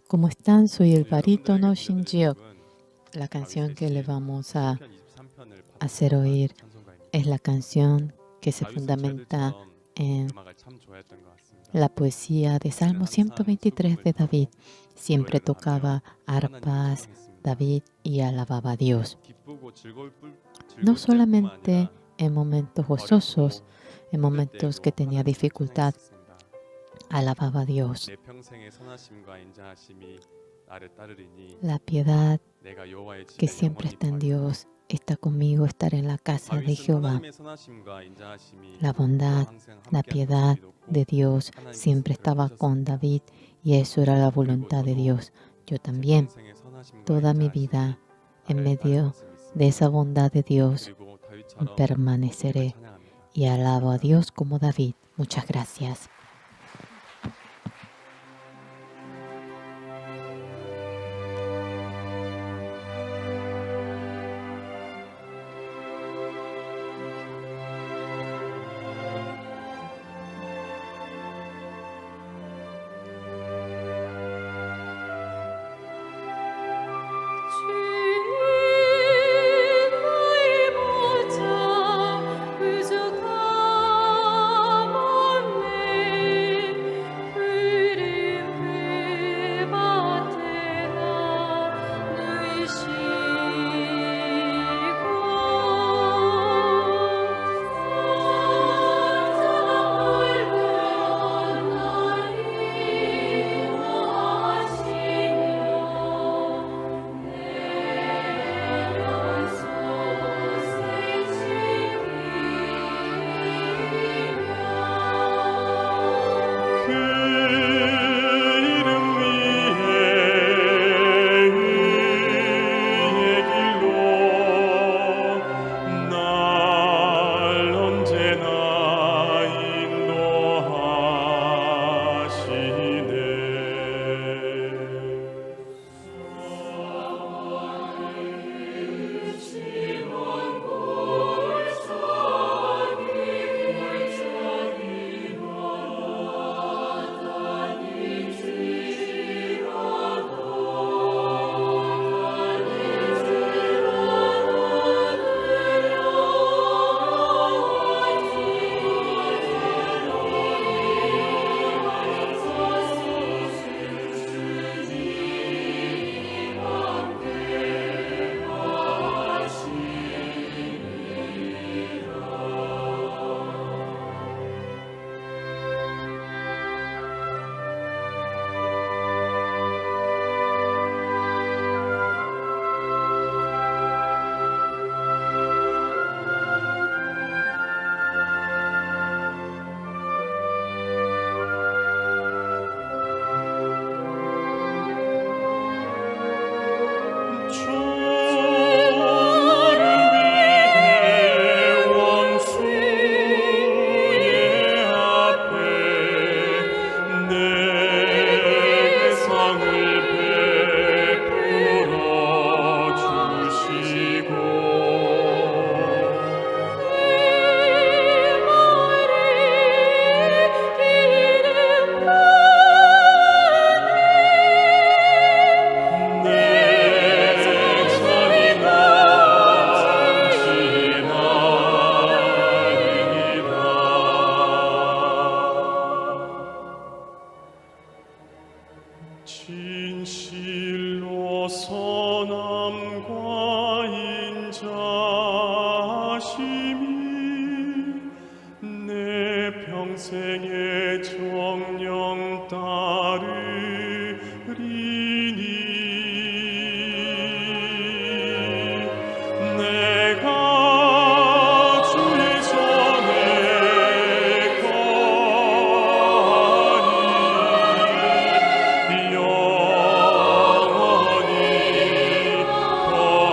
¿Cómo están? Soy el barítono Shin Jiok. La canción que le vamos a hacer oír es la canción que se fundamenta en la poesía de Salmo 123 de David. Siempre tocaba arpas David y alababa a Dios. No solamente en momentos gozosos, en momentos que tenía dificultad, alababa a Dios. La piedad que siempre está en Dios está conmigo, estar en la casa de Jehová. La bondad, la piedad de Dios siempre estaba con David y eso era la voluntad de Dios. Yo también, toda mi vida, en medio de esa bondad de Dios, permaneceré y alabo a Dios como David. Muchas gracias. 진실로 선함과 인자하심이 내 평생에 정녕 따르리니 내가 주의 전에 거하니 영원히 거하리라.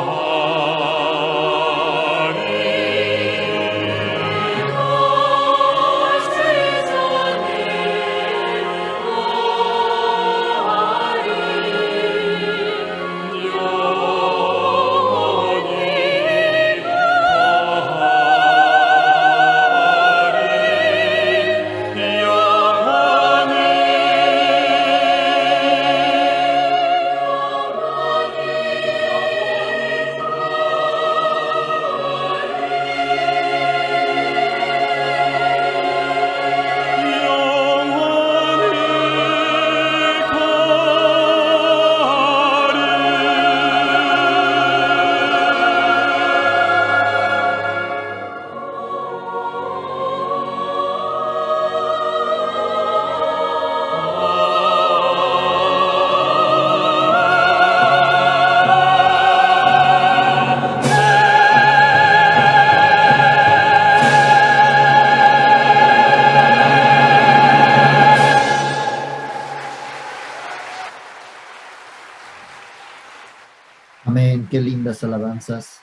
Amén, qué lindas alabanzas.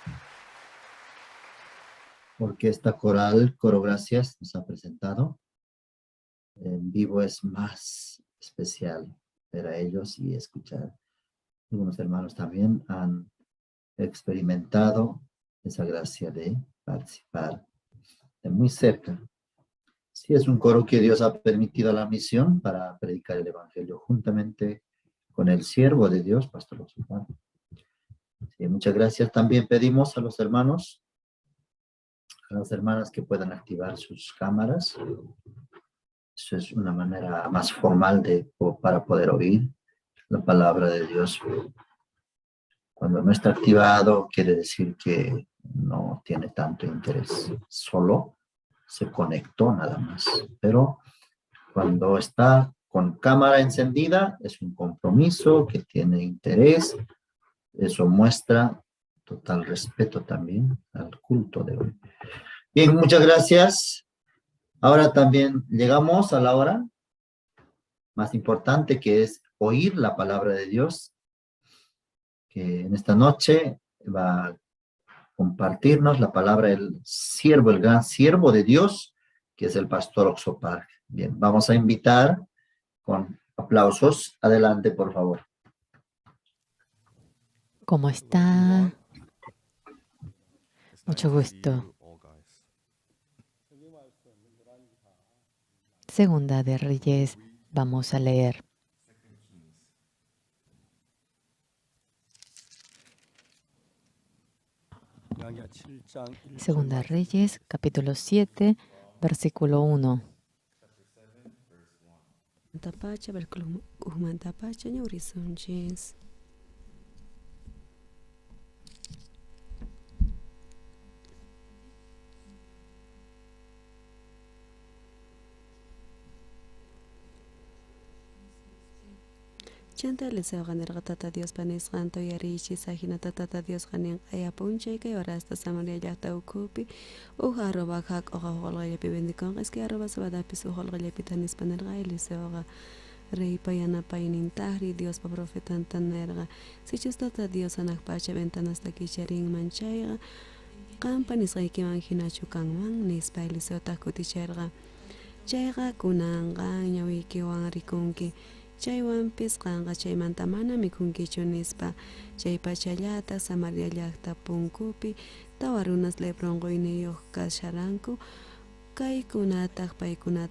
Porque esta coral, Coro Gracias, nos ha presentado. En vivo es más especial ver a ellos y escuchar. Algunos hermanos también han experimentado esa gracia de participar de muy cerca. Sí, es un coro que Dios ha permitido a la misión para predicar el Evangelio juntamente con el siervo de Dios, Pastor Oxofar. Sí, muchas gracias. También pedimos a los hermanos, a las hermanas que puedan activar sus cámaras. Eso es una manera más formal para poder oír la palabra de Dios. Cuando no está activado, quiere decir que no tiene tanto interés. Solo se conectó nada más. Pero cuando está con cámara encendida, es un compromiso que tiene interés. Eso muestra total respeto también al culto de hoy. Bien, muchas gracias. Ahora también llegamos a la hora más importante, que es oír la palabra de Dios, que en esta noche va a compartirnos la palabra el siervo, el gran siervo de Dios, que es el pastor Oxopar. Bien, vamos a invitar con aplausos. Adelante, por favor. ¿Cómo está? Mucho gusto. Segunda de Reyes, vamos a leer. Segunda Reyes, capítulo 7, versículo 1. Chanta Eliseo nirqa Tata Diospa nisqanta uyariychis, ajinata Tata Diosqa nin q'aya p'unchay kay horasta Samaria llaqta ukhupi uj arroba jak'uqa uj qolqallapi vendikunqa, iskay arroba cebadapis uj qolqallapita nispa nirqa Eliseoqa. Reypa yanapaynintajri Diospa profetanta nirqa, sichus Tata Dios hanaq pacha ventanasta kicharinman chayqa, qampa nisqaykiman hinachu kanman nispa Eliseotaq kuticharqa. Chayqa kunanqa ñawiykiwan rikunki, chaywanpis qanqa chaymanta mana mikhunkichu nispa. Chay pachallata Samaria llaqta punkupi tawa runas lepra unquyniyuq kasharanku, kaykunataq paykuna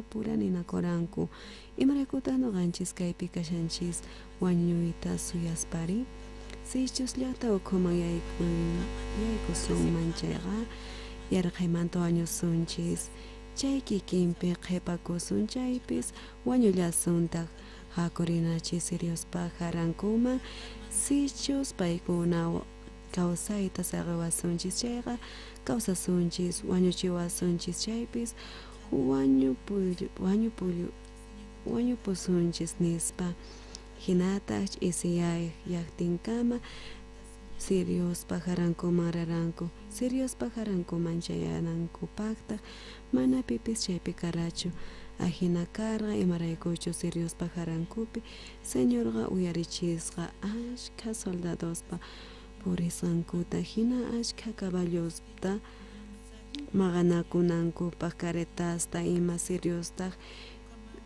pura ninakuranku, imaraykutaq nuqanchis kaypi kashanchis wañuyta suyaspari? Sichus llaqta ukhuman yaykusunman chayqa yarqhaymanta wañusunchis. Chay kikinpi qhipakusun chaypis wañullasuntaq. Hakurinachis siriospa jarankuman, sichus paykuna kawsayta saqiwasunchis chayqa kawsasunchis, wañuchiwasunchis chaypis wañupusunchis nispa. Hinataq ch'isiyaqtinkama siriospa jarankuman raranku. Siriospa jarankuman chayanankupaqtaq mana pipis chaypi karachu. Ajina karqa imaraykuchu siriospa jarankupi Señorqa uyarichisqa ashkha soldadospa purisqankuta, hina ashkha caballosta maqanakunankupaq carretasta ima. Siriostaq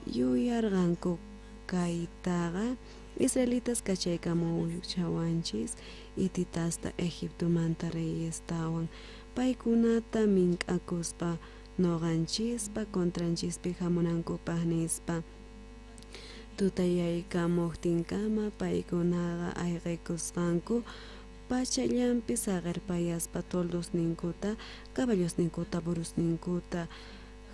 yuyarqanku kaytaqa israelitas kachaykamuchawanchis hititasta Egiptomanta reyestawan, paykunata mink'akuspa nuqanchispa contranchispi hamunankupaq nispa. Tutayaykamuqtinkama paykunaqa ayqikusqanku pachallanpi saqirpayaspa toldosninkuta, caballosninkuta, burrosninkuta,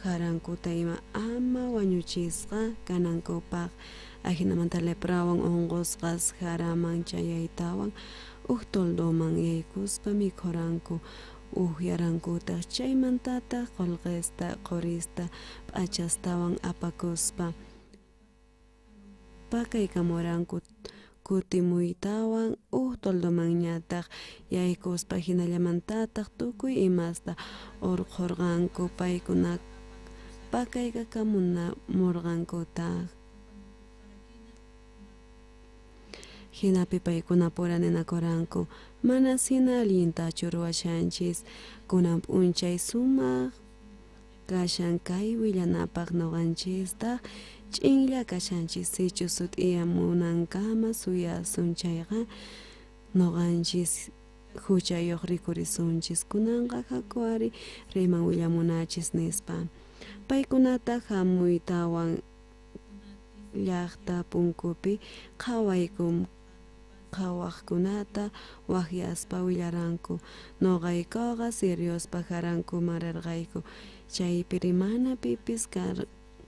jarankuta ima ama wañuchisqa kanankupaq. Ajinamanta leprawan unqusqas jaraman chayaytawan uj toldoman yaykuspa mikhuranku, ujyarankutaq, chaymantataq qullqista, qurista, p'achastawan apakuspa pakaykamuranku. Kutimuytawan uj toldomanñataq yaykuspa hinallamantataq tukuy imasta urqhurqanku, paykuna pakaykakamurqankutaq. Jinapi paykunapura ninakuranku, mana hina allintachu ruwashanchis, kunan p'unchay sumaq kashan kay willanapaq noqanchistaq ch'inlla kashanchis sichus sut'iyamunankama suyasun chayqa noqanchis huchayuq rikurisunchis kunanqa haku ari reyman willamunachis nispa. Paykunataq hamuytawan llaqta punkupi qhawaqkunata waqyaspa willaranku noqaykuqa siriospa jarankuman rirqayku chaypiri mana pipis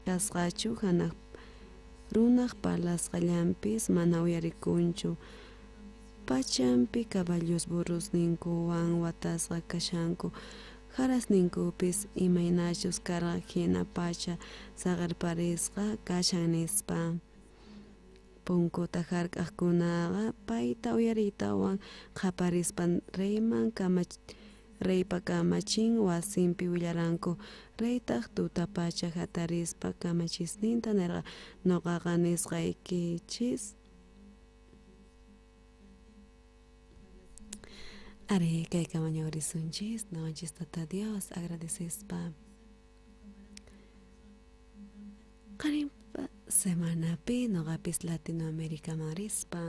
kasqachu hanaq runaq parlasqallanpis mana uyarikunchu pachampi caballos burrosninkuwan watasqa kashanku jarasninkupis imaynachus karqa hina pacha saqerparisqa kashan nispa. Punkuta hark'aqkunaqa payta uyariytawan qaparispa reypa kamachin wasinpi willaranku reytaq tutapacha hatarispa kamachisninta nirqa noqaqa nisqaykichis ari kaykama ñawrisunchis noqanchis Tata Dios agradecespa qarinpa semanapi noqapis Latinoamericaman rispa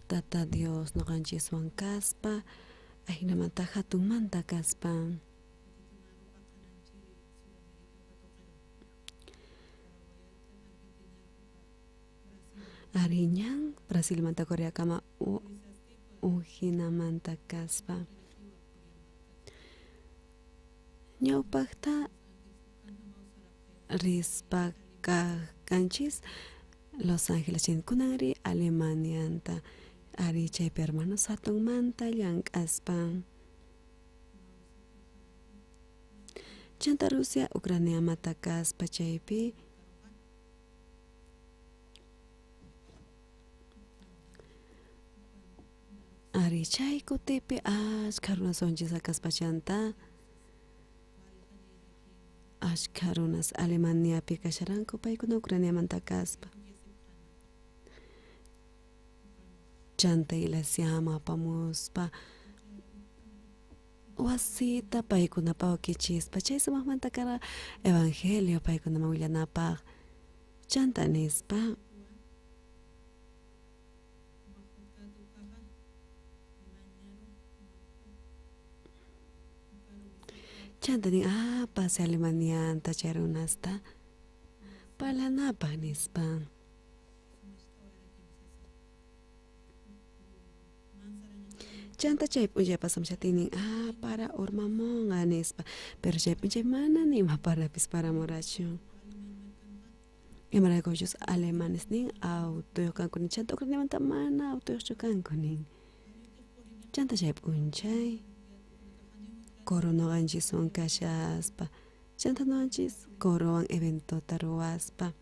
Tata Dios noqanchiswan kaspa ajinamanta hatunmanta kaspa ari ñan Brasilmanta Coreakama ujinamanta kaspa ñawpaqta rispa kanchis Los Ángeles kunanri Alemanianta ari chaypi hermanos hatunmanta llank'aspa chanta Rusia Ucraniamanta kaspa chaypi ari chay kutipi achkha runas wanchisqa kaspa chanta achkha runas Alemaniapi kasharanku paykuna Ucraniamanta kaspa chanta iglesiaman apamuspa wasita paykunapaq wakichispa chay sumaqmanta karqa evangelio paykunaman willanapaq chanta nispa chanta nin pase Alemanianta chay runasta parlanapaq nispa. Chanta chay p'unchay pasamushaqtin para urmamunqa nispa pero chay p'unchay mana nima parapis paramurachu imaraykuchus alemanes nin autoyuq kanku nin chanta Ucraniamanta mana autoyuqchu kanku nin chanta chay p'unchay coro noqanchiswan kashaspa chanta noqanchis corowan eventota ruwaspa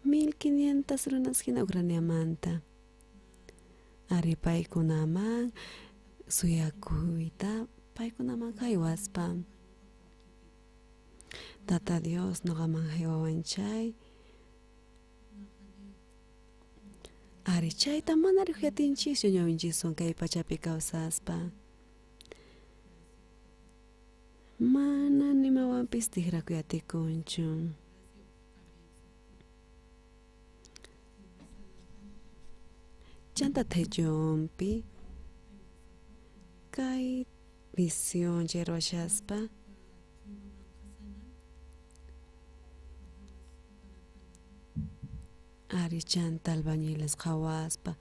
1500 runas hina Ucraniamanta ari paykunaman suyakuyta paykunaman haywaspa Tata Dios noqaman haywawan chay ari chayta mana riqyatinchischu ñawinchiswan kay pachapi kawsaspa mana nimawanpis tikrakuy-atikunchu. Chanta Thechonpi kay misión chay ruwashaspa ari chanta albañiles qhawaspa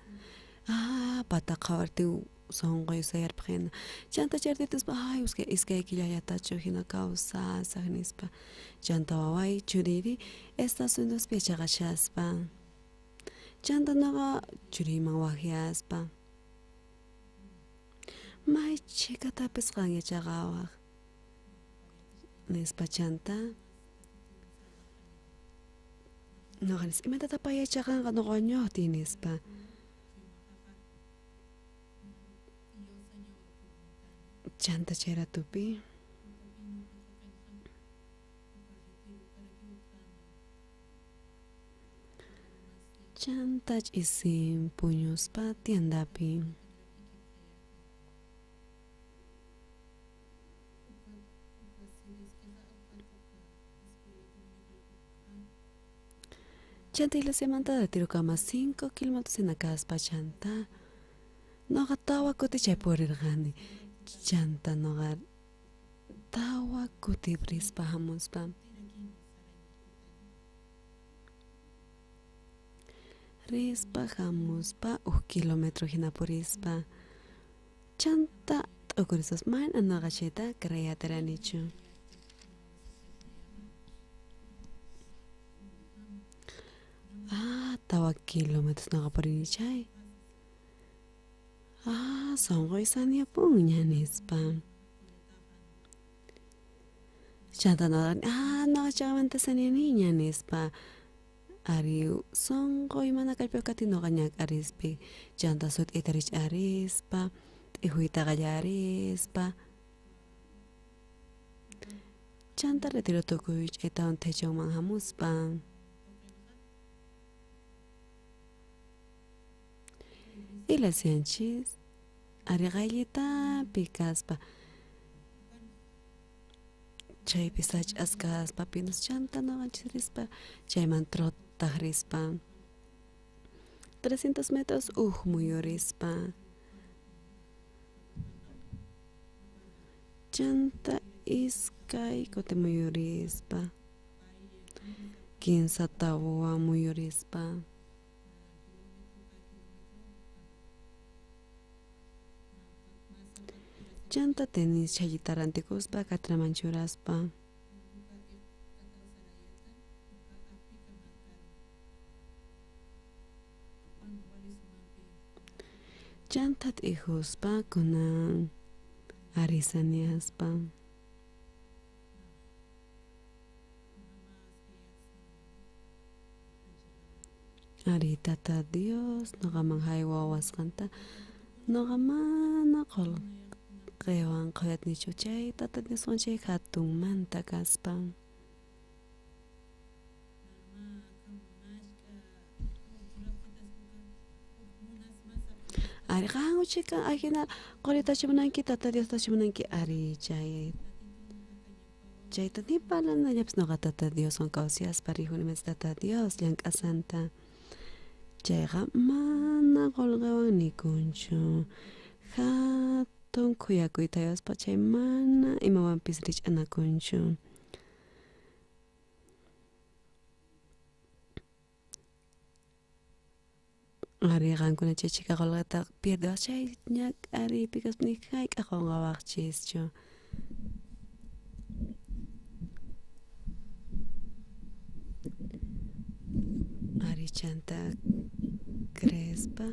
pata qhawartin sonqoy sayarpaq hina chanta chayratituspa ay iskay killallatachu hina kawsasaq nispa chanta waway churiri Estados Unidospi yachaqashaspa chanta noqa churiyman waqyaspa may chhikatapis qan yachaqawaq nispa chanta noqa nispa imatataq pay yachaqanqa noqa wañuqtiy nispa. Chanta chay ratupi Chanta ch'isin puñuspa tiendapi. Chanta iglesiamanta retirokama 5 kilómetros hinakaspa chanta noqa tawa kuti chay purirqani. Chanta noqa tawa kuti rispa hamuspa. Rispa hamuspa uj kilómetro hina purispa. Chanta t'ukurispas mana noqa chayta creyatiranichu. Ah, tawa kilómetros noqa purini chay. Ah, sonqoy saniyapunña nispa. Chanta noqa noqa chaqamanta saniyaniña nispa. Ari sonqoy mana kallpayuq kati noqa ñak'arispi. Chanta sut'ita rich'arispa, t'ijuyta qallarispa. Chanta retiro tukuy ch'aytawan techonman hamuspa. Iglesianchis ari qayllitapi kaspa. Chaypi sach'as kaspa pinos chanta noqanchis rispa chayman trotaq rispa. 300 metros uj muyurispa. Chanta iskay kuti muyurispa. Kinsa tawa muyurispa. Chanta tenis chayita rantikuspa katraman churaspa. Chanta t'ijuspa kunan arisaniaspa. Ari tata Dios noqaman haywawasqanta noqa mana qolqewan qhuyatnichu chay tata Dioswan chay hatunmanta kaspa. Ari qan uchika ajina quritachu munanki tata Diostachu munanki ari chay chayta ni parlanallapis noqa tata Dioswan kawsaspa rijunimas tata Dios llank'asanta. Chayqa mana qolqewan nikunchu. Hatun khuyakuyta yaspa chay mana imawanpis rich'anakunchu. Ari qankuna chay chhika qolqeta pierdewas chay ñak'ariypi kaspa ni hayk'aq qunqawaqchischu. Ari chanta crespa.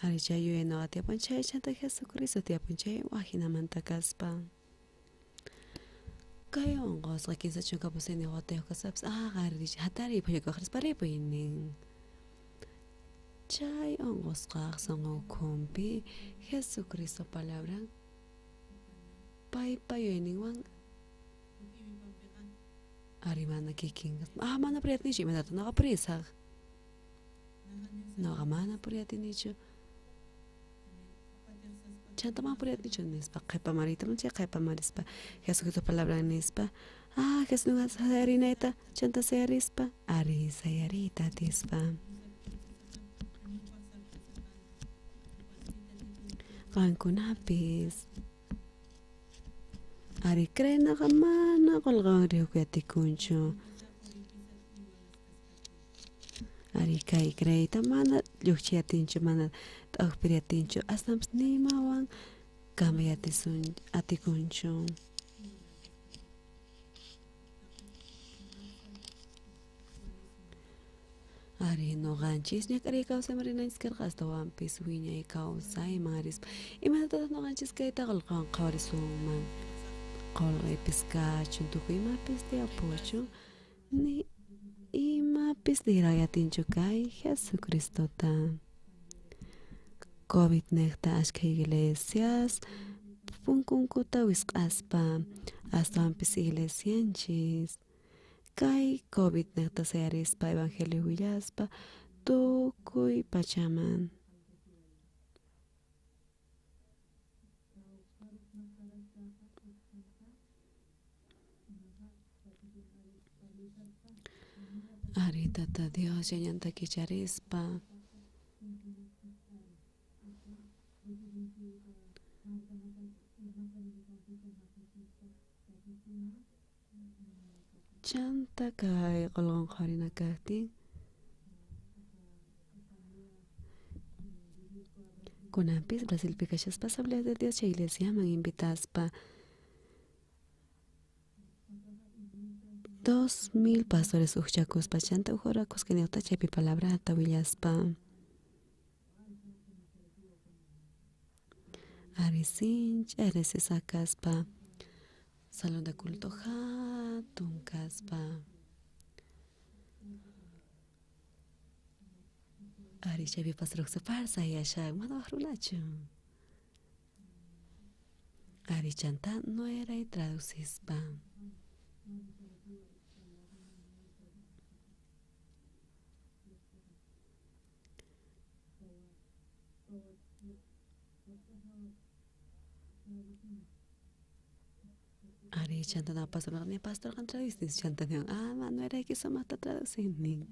Ari chay yuyay noqa tiyapun chay chanta Jesucristo tiyapun chay wajinamanta kaspa. Kay unqusqa 38 watayuq kaspapis qari hatariy phuyukuq rispa ripuy nin. Chay unqusqaq sunqu ukhunpi Jesucristo palabran paypa yuyayninwan ari mana kikin mana puriyatinichu imatataq noqa purisaq. Noqa mana puriyatinichu. Chanta mana puriyatinichu nispa qhipamariyta chay qhipamarispa Jesucristo palabran nispa Jesús noqa sayarinayta chanta sayarispa ari sayariyta atispa. Qankunapis ari crenaqa mana qolqewan rikuyatikunchu. Ari kay creeyta mana lluqchiyatinchu mana t'uqpiriyatinchu aswanpis nimawan cambiatisun atikunchu. Ari noqanchis ñak'ariy kawsayman rinanchis karqa astawanpis wiñay kawsayman rispa. Imatataq noqanchis kayta qolqewan qhawarisunman. Qolqepis kachun tukuy imapis tiyapuchun ni imapis nirayatinchu kay Jesucristota. COVID niqta ashkha iglesias punkunkuta wisq'aspa astawanpis iglesianchis Kay COVID nejta sayarispa evangelio willaspa tukuy pachaman. Ari Tata Dios ñañanta kicharispa. Chanta kay qolqon qharina kajtin. Kunanpis Brasilpi kashaspa Asamblea de Dios chay iglesiaman invitaspa 2000 pastores ujchakuspa chanta uj hora kuskaniqta chaypi palabrata willaspa. Ari sinch'a riqsisqa kaspa salón de culto hatun kaspa. Ari chaypi pastor sayashan mana waj runachu. Ari chanta nueray traducispa. Ari chanta na pastor ni pastor kan traducis chanta ni ah ma nuerayki sumaqta traducinin.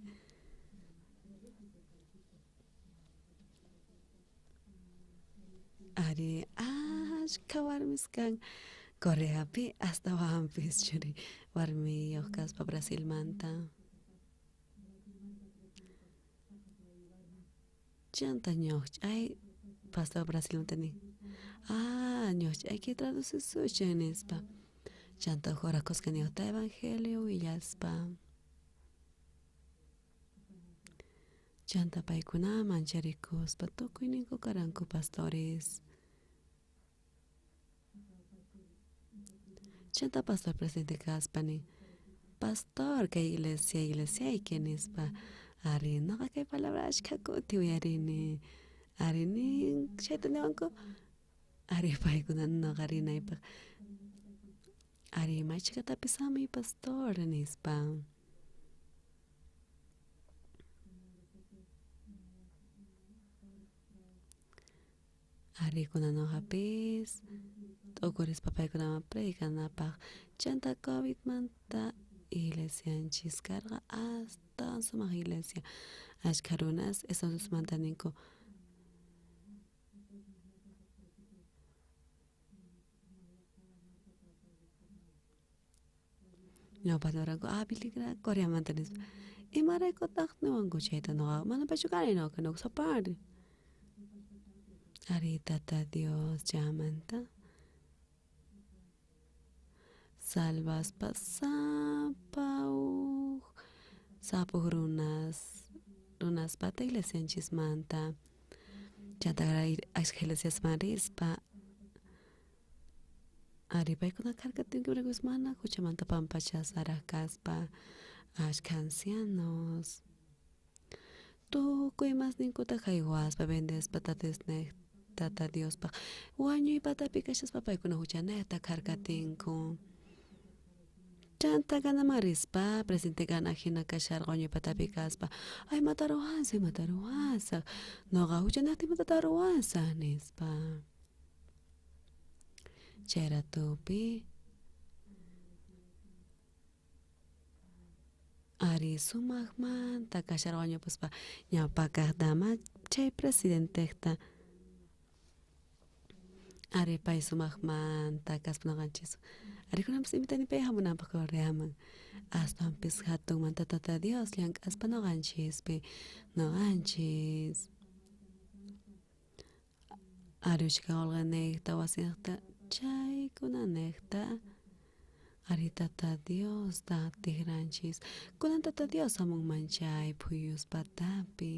Ari ashkha warmis kan Coreapi astawanpis churi warmiyuq kaspa Brasilmanta. Chanta ñuqch'ay pastor Brasilmanta nin ah ñuqch'ayki traducisuchin nispa. Chanta uj hora kuskaniqta evangelio willaspa. Chanta paykunaman charikuspa tukuyninku karanku pastores. Chanta pastor presidente kaspa nin pastor kay iglesia iglesiayki nispa. Ari noqa kay palabra ashkha kuti uyarini. Ari nin chayta niwanku. Ari paykuna noqa rinaypaq. Ari may chhikatapis hamuy pastor nispa. Ari kunan noqapis t'ukurispa paykunaman predicanapaq chanta COVIDmanta iglesianchis karqa astawan sumaq iglesia. Ashkha runas Estados ninku ñawpaqta niwarqanku ah Billy Graham Coreamanta nispa. Imaraykutaq niwanku chayta noqa mana paychu kani noqa noqa sapari. Ari Tata Dios chaymanta salvaspa sapa uj sapa uj runas runaspata iglesianchismanta. Chanta ashkha iglesiasman rispa ari paykuna karqatinku mana huchamanta pampachasqaraq kaspa ashkha ancianos tukuy imasninkuta jaywaspa vendespa Tata Diospaq wañuy patapi kashaspa paykuna huchanejta karqatinku. Chanta kanaman rispa presidente kana hina kasharqa wañuy patapi kaspa ay imata ruwasaq imata ruwasaq noqa huchanejta imatata ruwasaq nispa. Chay ratupi ari sumaqmanta kasharqa wañupuspa ñawpakaqtama chay presidentejta ari pay sumaqmanta kaspa noqanchis ari kunanpis invitani pay hamunanpaq Coreaman aswanpis hatunmanta Tata Dios llank'aspa noqanchispi noqanchis ari uchka qolqenejta wasinejta chaykunanejta ari Tata Diosta tijranchis kunan Tata Dios hamunman chay phuyuspatapi.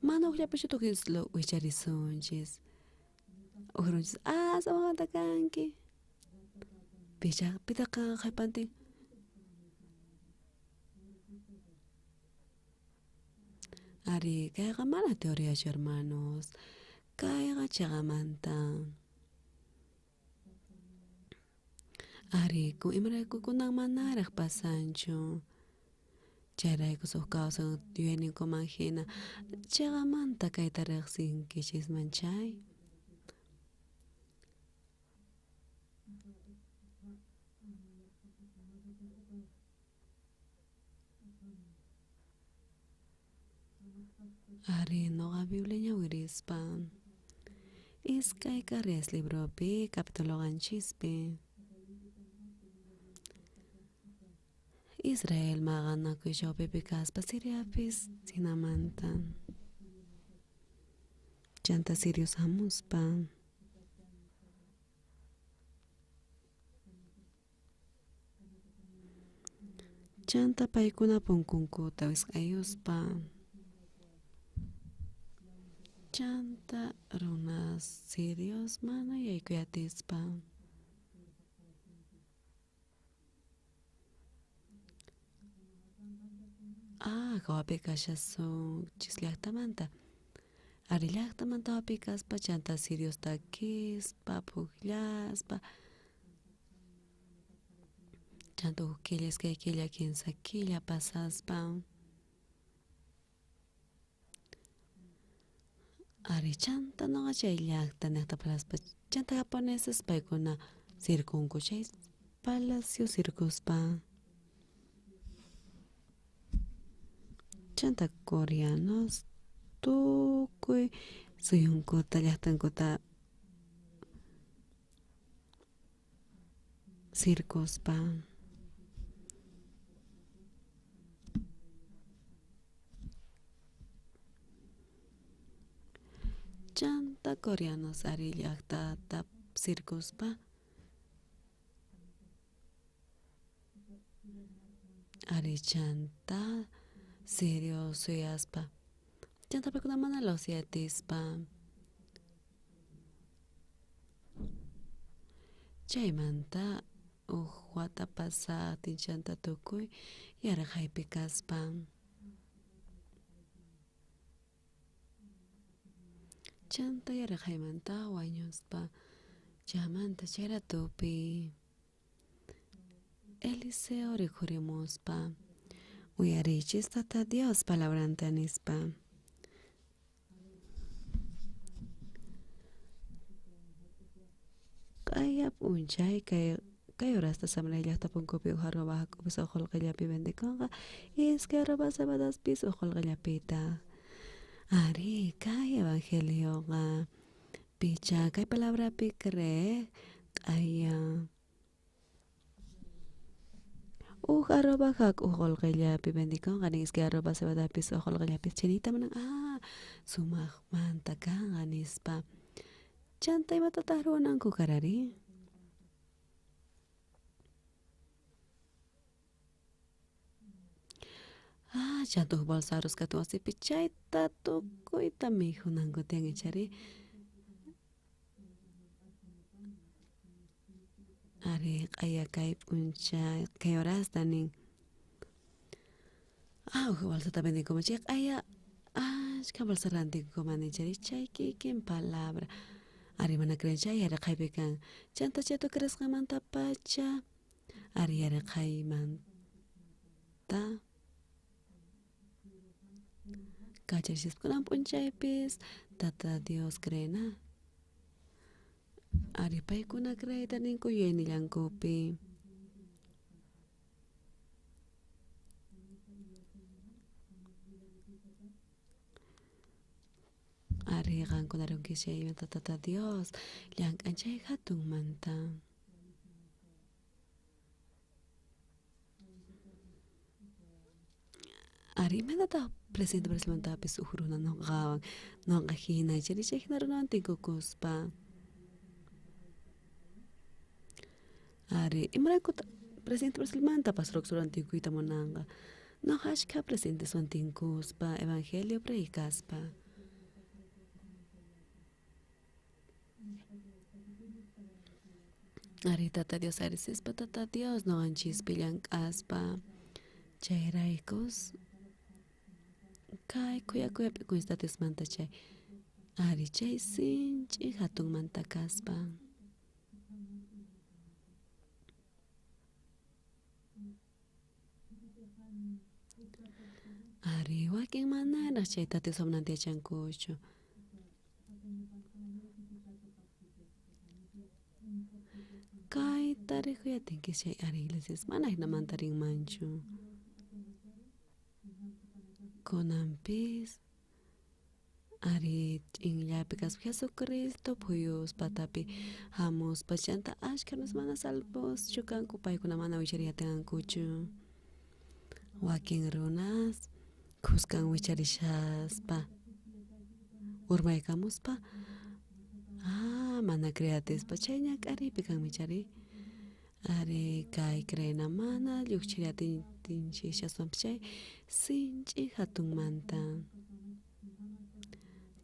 Mana ujllapichu tukuy wicharisunchis. Ujrunchis ah sumaqmanta kanki. Picha pitaq kanqa qhipantin. Ari kayqa mana teoriachu hermanos. Kayqa chiqamanta. Ariku imarayku kunan manaraj pasanchu. Chayrayku suj kawsan yuyayninkuman hina chiqamanta kayta riqsinkichisman chay. Ari noqa Biblia ñawirispa iskay Reyes libropi capítulo qanchispi. Israel maqanakuy chawpipi kaspa Siriapis sinamanta. Chanta sirios hamuspa. Chanta paykuna punkunkuta wisq'ayuspa. Chanta runas sirios mana yaykuyatispa. Ah, hawapi kashasunchis llaqtamanta. Ari llaqtamanta hawapi kaspa chanta sirios takispa, pukllaspa. Chanta huk killa, iskay killa, kinsa killa pasaspa. Ari chanta noqa chay llaqta niqta paraspa chanta japoneses paykuna sirkunku chay palacio sirkuspa. Chanta coreanos tukuy suyunkuta llaqtankuta sirkuspa. Chanta coreanos ari llaqtata sirkuspa. Ari chanta sirio suyaspa. Chanta paykuna mana lawsiyatispa. Chaymanta huk wata pasaqtin chanta tukuy yarqaypi kaspa. Chanta yarqaymanta wañuspa chaymanta chay ratupi Eliseo rikhurimuspa uyariychis Tata Dios palabranta nispa. Q'aya p'unchay kay horasta Samaria llaqta punkupi uj arroba jak'upis uj qullqillapi vendikunqa iskay arroba cebadaspis uj qullqillapitaq. Ari kay evangelioqa picha kay palabrapi creej q'aya uj arroba jak'u uj qullqillapi vendikunqa nin iskay arroba cebadapis uj qullqillapis chinita manan sumaqmanta kanqa nispa. Chanta imatataq ruwananku karari? Ah, chanta uj bolsa arroz katun wasipi chayta tukuyta mikhunanku tiyan ichari. Ari q'aya kay p'unchay kay horasta nin. Ah, uj bolsata vendinkuman chay q'aya ashkha bolsa rantinkuman ichari chay kikin palabra. Ari mana creen chay yarqaypi kan. Chanta chay tukurasqanmantapacha ari yarqaymanta kacharichispa kunan p'unchaypis Tata Dios creena. Ari paykuna creeyta ninku yuyaynillankupi. Ari qankuna runkichis chaymanta Tata Dios llank'an chay hatunmanta. Ari imaynataq presidente Brasilmantapis uj runa noqawan noqa hina ichari chay hina runawan tinkukuspa. Ari imaraykutaq presidente Brasilmanta pastor tinkuyta munanqa noqa ashkha presidenteswan tinkuspa evangelio predicaspa. Ari Tata Dios arisispa Tata Dios noqanchispi llank'aspa chayraykus kay khuyakuyapi Diosmanta chay ari chay sinch'i hatunmanta kaspa. Ari wakin manaraj chay Tata Dios yachankuchu. Kayta riquyatinkis chay ari iglesias mana jinamanta rinmanchu. Kunanpis ari ch'inllapi kaspa Jesucristo phuyuspa patapi hamuspa chanta ashkha runas mana salvoschu kanku paykuna mana wichariyatiqankuchu. Wakin runas khuskan wicharishaspa urmaykamuspa mana creatispa chay ñak'ariypi kanmi chari ari kay creena mana lluqchiriyatinchis aswanpis chay sinch'i hatunmanta.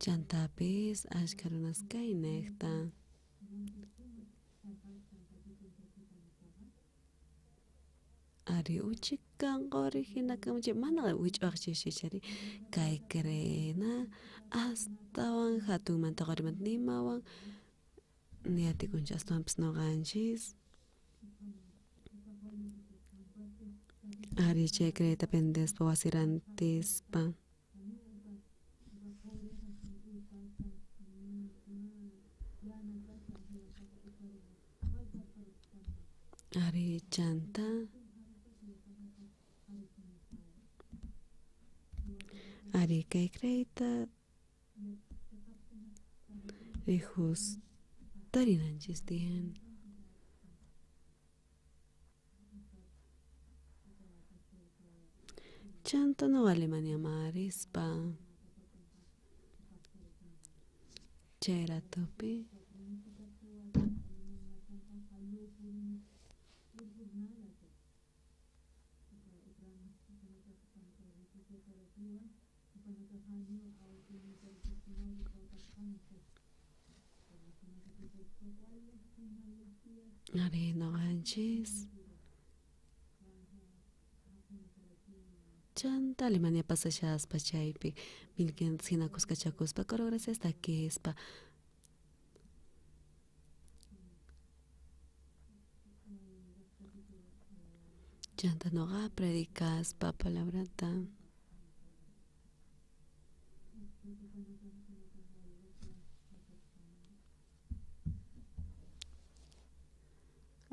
Chantapis ashkha runas kaynejta. Ari uchikan qori hina kanman chay mana wich'uwaqchis chari kay creena astawan hatunmanta qorimanta nimawan niyatikunchis aswanpis noqanchis. Ari chay creeta vendespa wasi rantispa. Ari chanta ari kay creeta rijus tarinanchis tiyan. Chanta no Alemania marispa chay ratopi ari noqanchis chanta Alemania pasashaspa chaypi 1500 hina kuskachakuspa coro gracias takispa chanta noqa predicaspa palabrata.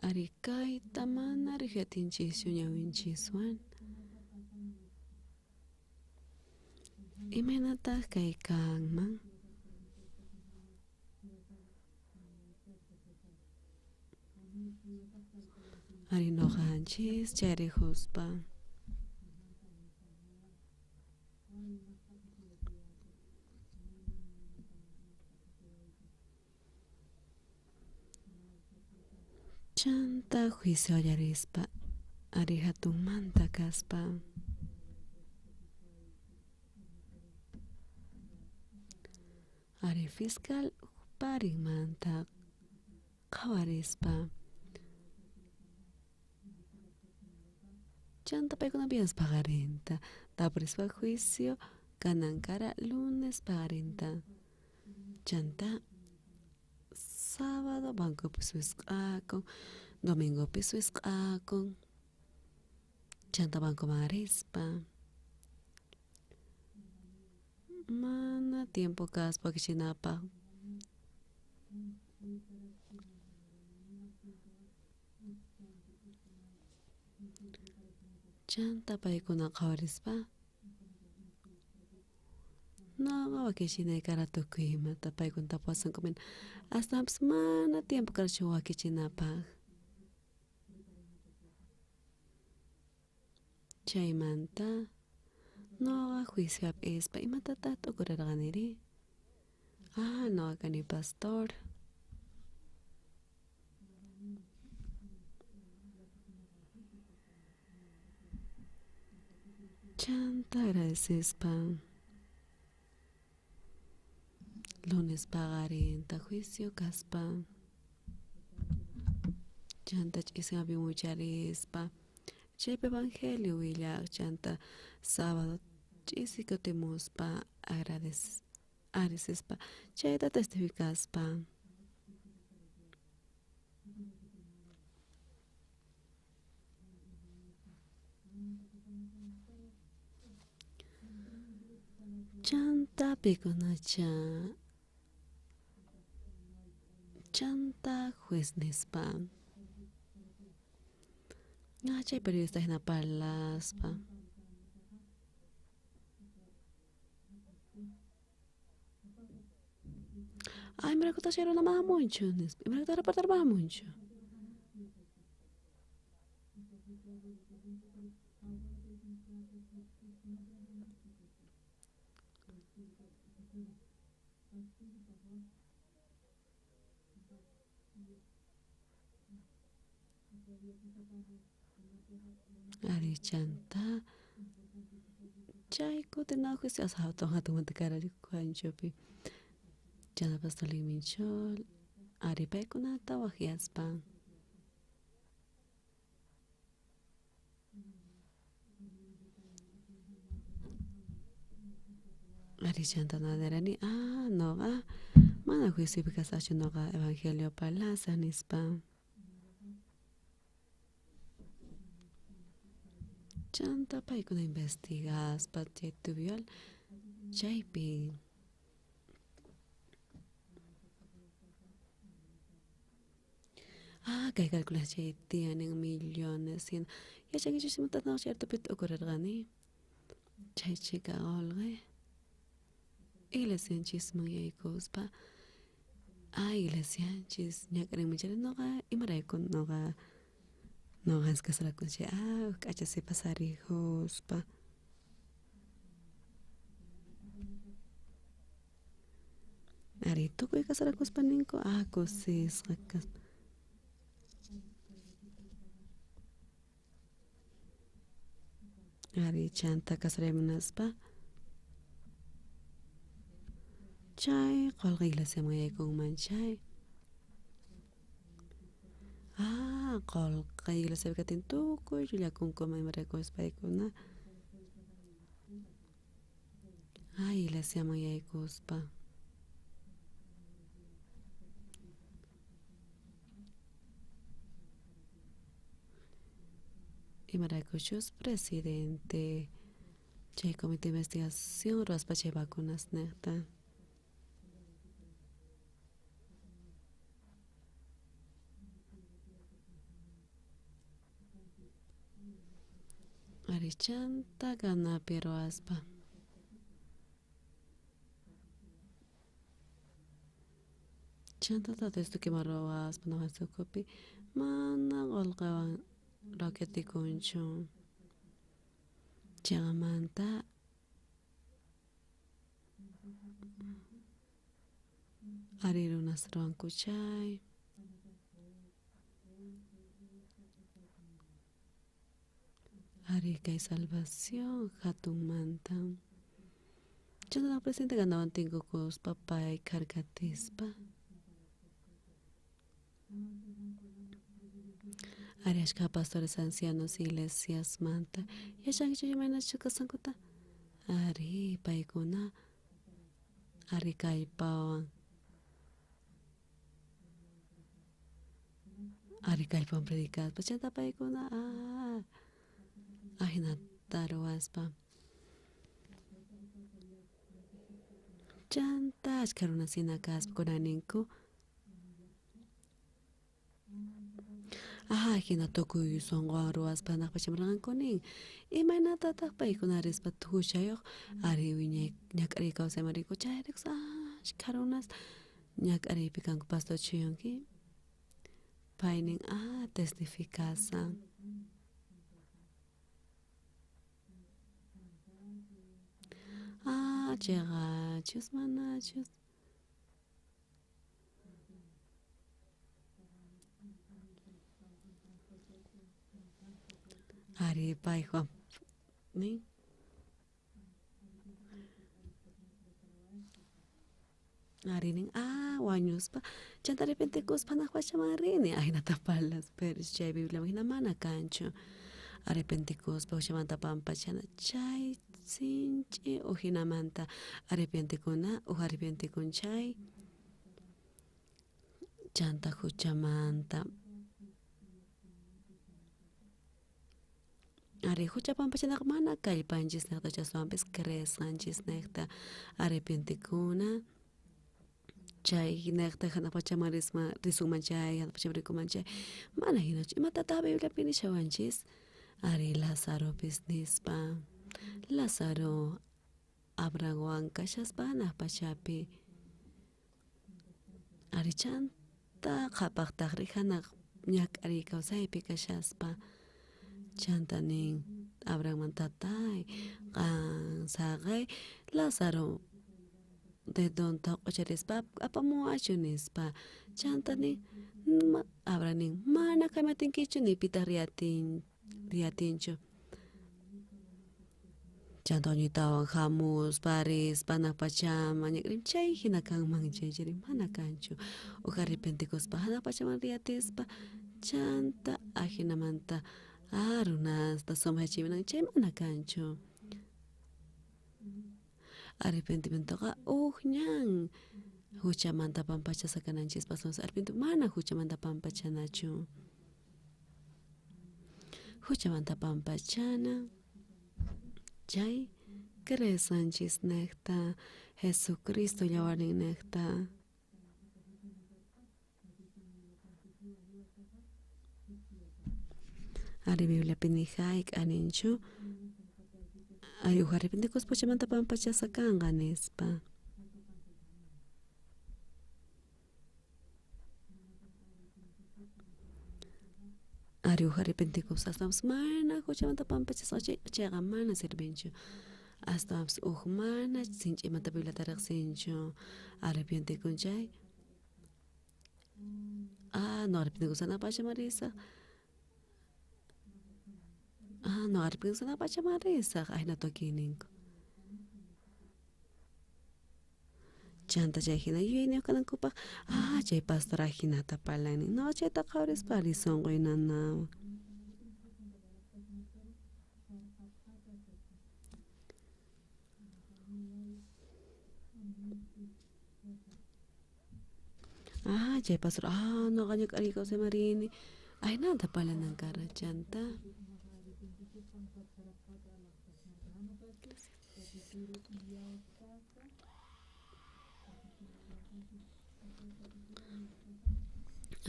Ari kayta mana riqyatinchischu ñawinchiswan. Imaynataq kay kanman? Ari noqanchis chay rijuspa. Chanta juicio allarispa ari hatunmanta kaspa. Ari fiscal parinmanta qhawarispa. Chanta paykuna viernes paqarinta tapurispa juicio kanankara lunes paqarinta. Chanta sábado bancopis wisq'akun, domingopis wisq'akun. Chanta bancoman rispa. Mana tiempo kaspa wakichinapaq. Chanta paykuna qhawarispa noqa wakichinay kara tukuy imata paykuna tapuwasanku astawanpis mana tiempo karachu wakichinapaq. Chaymanta noqa juicio hap'ispa imatataq t'ukurarqaniri? Noqa kani pastor. Chanta agradecespa lunes paqarinta juicio kaspa. Chanta ch'isinpi wicharispa chaypi evangelio willaq chanta sábado ch'isi kutimuspa agradecespa chayta testificaspa. Chanta pikunacha chanta juez nispa ah chay periodista jina parlaspa ay imaraykutaj chay runa mana jamunchu nispa imaraykutaj reportero mana jamunchu. Ari chanta chay kutin juicio jatun jatunmanta kara Juanchopi chanta pastor Liminchol ari paykunata waqyaspa. Ari chanta nirani ah noqa mana juiciopi kasaqchu noqa evangelio parlasaq nispa. Chanta paykuna investigaspa chay tubyol chaypi ah kay calculas chay tiyan millones hina yachankichis imatataq chay ratopi t'ukurarqani chay chhika qolqe iglesianchisman yaykuspa ah iglesianchis ñak'arinman chayri noqa imarayku noqa noqas casarakuspa chay ah k'acha sipas arijuspa ari tukuy casarakuspa ninku ah kusisqa kaspa. Ari chanta casaray munaspa chay qolqe iglesiaman yaykunman chay ah qolqe iglesiapi katin tukuy llullakunkuman imaraykuchus paykuna ah iglesiaman yaykuspa. Imaraykuchus presidente chay comité de investigación ruwaspa chay vacunas nejta. Ari chanta ganapi ruwaspa. Chanta tata Dios ruwaspa noqa ukhupi mana qolqewan roquetikunchu. Chayamanta ari runas ruwanku chay. Ari kay salvación hatunmanta. Chanta presidente ganawan tinkukuspa pay kharkatispa. Ari ashkha pastores ancianos iglesiasmanta yachankichu imaynachus kasqankuta ari paykuna ari kallpawan ari kallpawan predicaspa chanta paykuna ah ajinata ruwaspa chanta ashkha runas hina kaspa kunan ninku ah hina tukuy sunquwan ruwaspa hanaq pachaman rinqanku nin imaynatataq paykuna rispa huchayuq ari wiñay ñak'ariy kawsayman rinku chayraykus ashkha runas ñak'ariypi kanku pastor Chuyunki pay nin ah testificasan. Ah chayqachus manachus. Ari pay Juan nin. Ari nin ah wañuspa chanta arrepentikuspa hanaq pachaman rini ajinata parlas pero chay Bibliaman hina mana kanchu arrepentikuspa huchamanta pampachana chay sinch'i ujinamanta arrepientikuna uj arrepientikun chay chanta huchamanta. Ari hucha pampachanaqa mana kallpanchis niqta chaswanpis creesqanchis niqta arrepientikuna chay niqta hanaq pachaman risma risunman chay hanaq pachaman rikuman chay mana hinachu imatataq Bibliapi nishawanchis ari Lazaropis nispa Lazaro Abrahamwan kashaspa hanaq pachapi ari chanta qhapaqtaqri hanaq ñak'ariy kawsaypi kashaspa chanta nin Abrahamman tatay qan saqay Lazaro dedonta q'ucharispa apamuwachu nispa chanta nin Abraham nin mana kaymatinkichu ni pitaq riyatinchu chanta wañuytawan hamuspa rispa hanaq pachaman ñak'arin chay hina kanman chaychari mana kanchu uj arrepentikuspa hanaq pachaman riyatispa chanta ajinamanta runasta sumaq chay mana kanchu arrepentimientoqa uj ñan huchamanta pampachasqa kananchispas arrepentimiento mana huchamanta pampachanachu huchamanta pampachana chay creesqanchis niqta Jesucristo yawarnin niqta ari Bibliapi ni hayk'a ninchu ari uj arrepentikuspa huchamanta pampachasqa kanqa nispa ari uj arrepentikuspa astawanpis mana huchamanta pampachasqa chayqa mana sirvinchu astawanpis uj mana sinch'imanta Bibliata riqsinchu arrepientikun chay no arrepentikuspa hanaq pachaman risaq no arrepentikuspa hanaq pachaman risaq ahinata wakinninku chanta chay hina yuyayniyuq kanankupaq chay pastor ajinata parlanin no chayta qhawarispa ari sunquy nanawan chay pastor noqa ñak'ariy kawsayman rini ajinata parlanan karqa chanta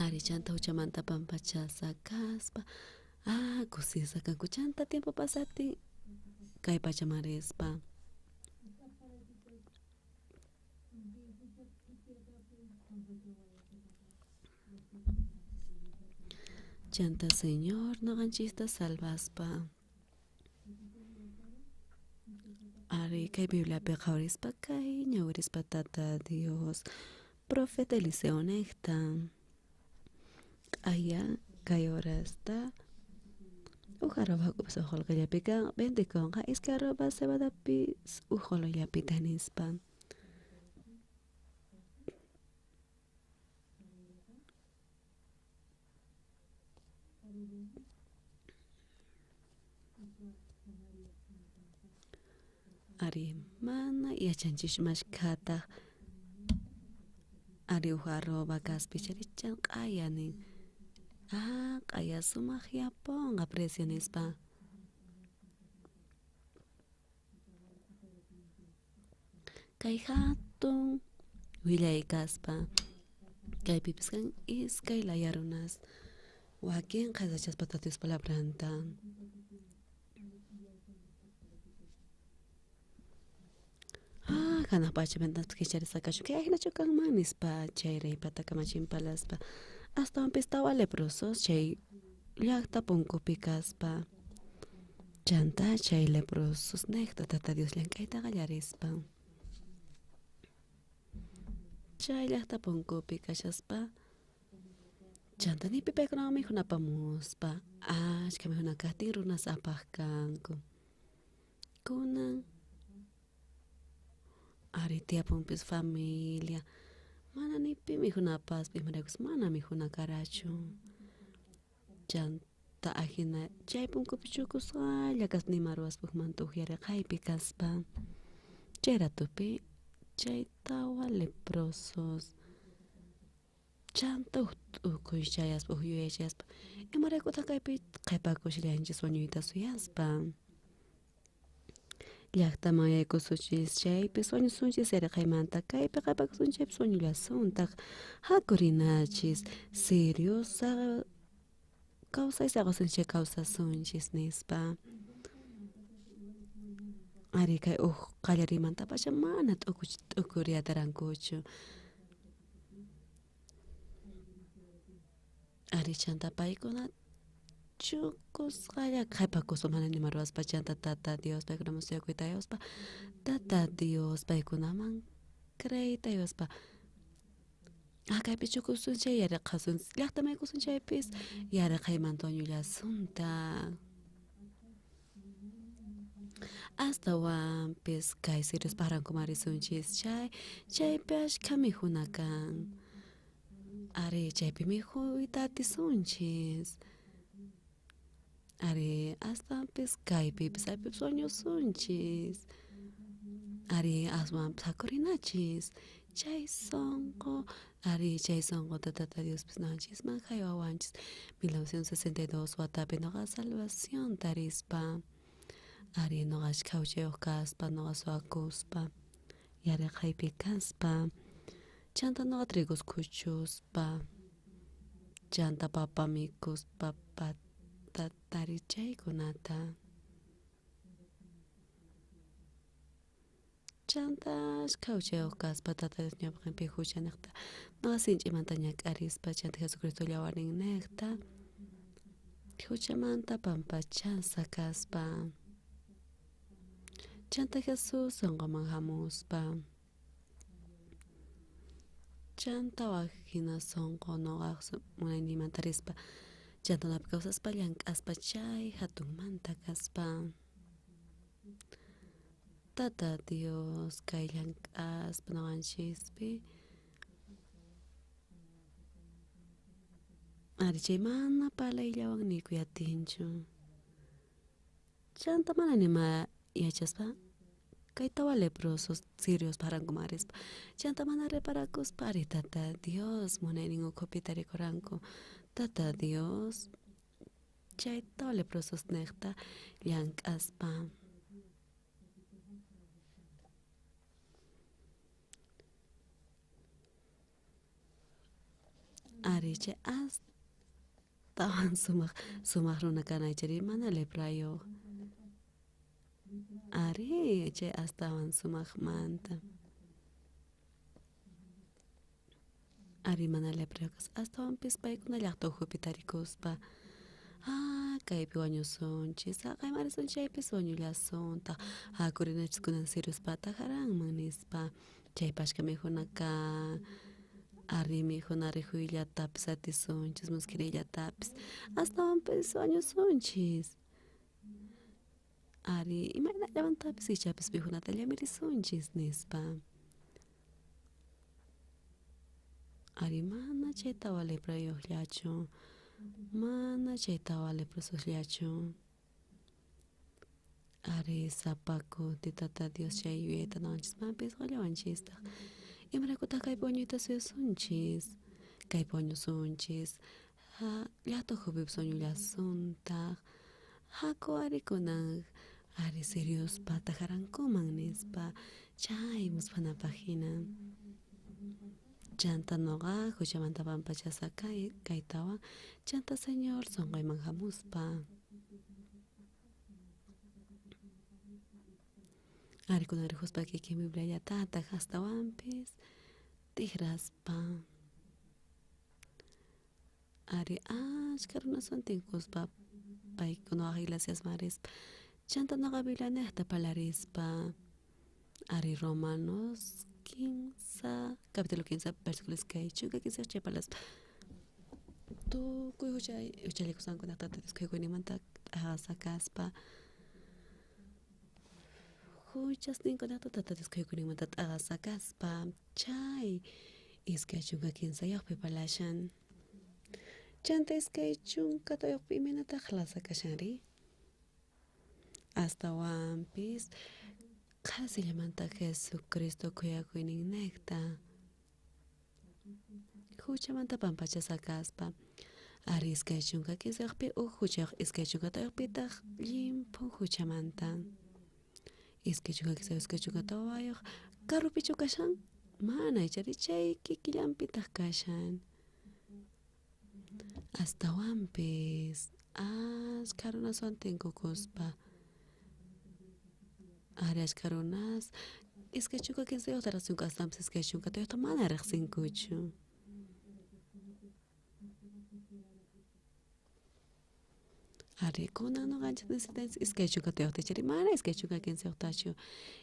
ari chanta huchamanta pampachasqa kaspa kusisqa kanku chanta tiempo pasaptin kay pachaman rispa chanta Señor noqanchista salvaspa ari kay Bibliapi qhawarispa kay ñawirispa Tata Dios profeta Eliseo niqta q'aya kay horasta uj arroba jak'upis uj qolqellapi kan vendikunqa iskay arroba cebadapis uj qolqellapitaq nispa ari mana yachanchis mashkhataq ari uj arroba kaspi charichan q'aya nin q'aya sumaq yapunqa precio nispa kay hatun willay kaspa kaypipis kan iskay laya runas wakin qhasachaspa Tata Dios palabranta hanaq pacha ventanaspi kicharisqa kachun kay ajinachu kanman nispa chay reypata kamachin parlaspa astawanpis tawa leprosos chay llaqta punkupi kaspa chanta chay leprosos niqta Tata Dios llank'ayta qallarispa chay llaqta punkupi kashaspa chanta nipi paykunawan mikhuna apamuspa ashkha mikhuna kaqtin runas apaq kanku kunan ari tiyapunpis familia mana ni pi mikhuna apaspa imaraykus mana mikhuna karachu chanta ajina chay punkupi chukusqalla kaspa nima ruwaspa ujmanta uj yaraqaypi kaspa chay ratupi chay tawa leprosos Chanta uj t'ukuy chayaspa, uj yuyay chayaspa, imaraykutaq kaypi qhipakushallanchis wañuyta suyaspa. Llaqtaman yaykusunchis chaypis wañusunchis yaraqaymanta kaypi qhipakusun chaypis wañullasuntaq. Haku rinachis Sirios kawsay saqasunchis chay kawsasunchis nispa. Ari kay uj qallariymantapacha mana t'ukuriyatarankuchu. Ari chanta paykuna chukusqalla qhipakuspa mana nima ruwaspa chanta Tata Dios paykunaman suyakuyta yuspa Tata Dios paykunaman creeyta yuspa kaypi chukusun chay yaraqasun llaqtaman yaykusun chaypis yaraqaymanta wañullasuntaq. Astawanpis kay Sirios pajrankuman risunchis chay chaypi ashkha mikhuna kan. Ari chaypi mikhuyta atisunchis. Ari astawanpis kaypipis aypipis wañusunchis. Ari aswanpis hakurinachis chay sonqo ari chay sonqota Tata Diospis noqanchisman haywawanchis 1962 watapi noqa salvación tarispa. Ari noqa ashkha huchayuq kaspa noqa suwakuspa yaraqaypi kaspa chanta noqa trigos khuchuspa chanta papa mikuspa patatari chaykunata. Chanta ashkha huchayuq kaspa Tata Dios ñawpaqinpi hucha niqta noqa sinch'imanta ñak'arispa chanta Jesucristo llawarinniqta huchamanta pampachasqa kaspa. Chanta Jesús sonqoman hamuspa. Chanta waj hina sonqo noqaq munaynimanta rispa chanta noqapi kawsaspa llank'aspa chay hatunmanta kaspa. Tata Dios kay llank'aspa noqanchispi ari chay mana parlayllawan nikuy atinchu. Chanta mana nima yachaspa kay tawa leprosos sirios pajrankuman rispa chanta mana reparakuspa ari Tata Dios munaynin ukhupi tarikuranku. Tata Dios chay tawa leprosos niqta llank'aspa. Ari chay astawan sumaq runa kanay chayri mana leprayuq. Ari chay astawan sumaqmanta. Ari mana leprayuq kaspa astawanpis paykuna llaqta ukhupi tarikuspa kaypi wañusunchis haqayman risun chaypis wañullasuntaq hakurinachis kunan Sirios patajaranman nispa chaypi ashkha mikhuna kan ari mikhuna rihuyllatapis atisunchis muskhirillatapis astawanpis wañusunchis. Ari imaynallamantapis ichapis mikhunata llamirisunchis nispa. Ari mana chay tawa leprayuqllachu mana chay tawa leprososllachu. Ari sapa kuti Tata Dios chay yuyayta noqanchismanpis qollawanchistaq. Imaraykutaq kaypi wañuyta suyasunchis kaypi wañusunchis llaqta ukhupipis wañullasuntaq haku ari kunan ari Sirios patajarankuman nispa chay musphanapaq hina. Chanta noqa huchamanta pampachasqa kaytawan chanta Señor sonqoyman hamuspa. Ari kunan rikuspa kikin Bibliallatataq astawanpis t'ikraspa. Ari ashkha runaswan tinkuspa paykuna waj iglesiasman rispa chanta noqa Biblianiqta parlarispa ari Romanos 15 capítulo 15 versículo 23 chay parlaspa tukuy huchallikusqankunata Tata Dios khuyakuyninmanta t'aqasqa kaspa huchasninkunata Tata Dios khuyakuyninmanta t'aqasqa kaspa chay 23yuqpi parlashan. Chanta 24yuqpi imaynataq qhilasa kashanri. Astawanpis qhasillamanta Jesucristo khuyakuyninniqta Huchamanta pampachasqa kaspa. Ari 23pi uj huchayuq 24yuqpitaq llimphu huchamanta. 23 24yuq karupichu kashan? Mana ichari chay kikillanpitaq kashan. Astawanpis ashkha runaswan tinkukuspa. Ari ashkha runas 23yuqta riqsinku astawanpis 24yuqta mana riqsinkuchu. Ari kunan nuqanchik necesitanchik 24yuqta ichari mana 23yuqtachu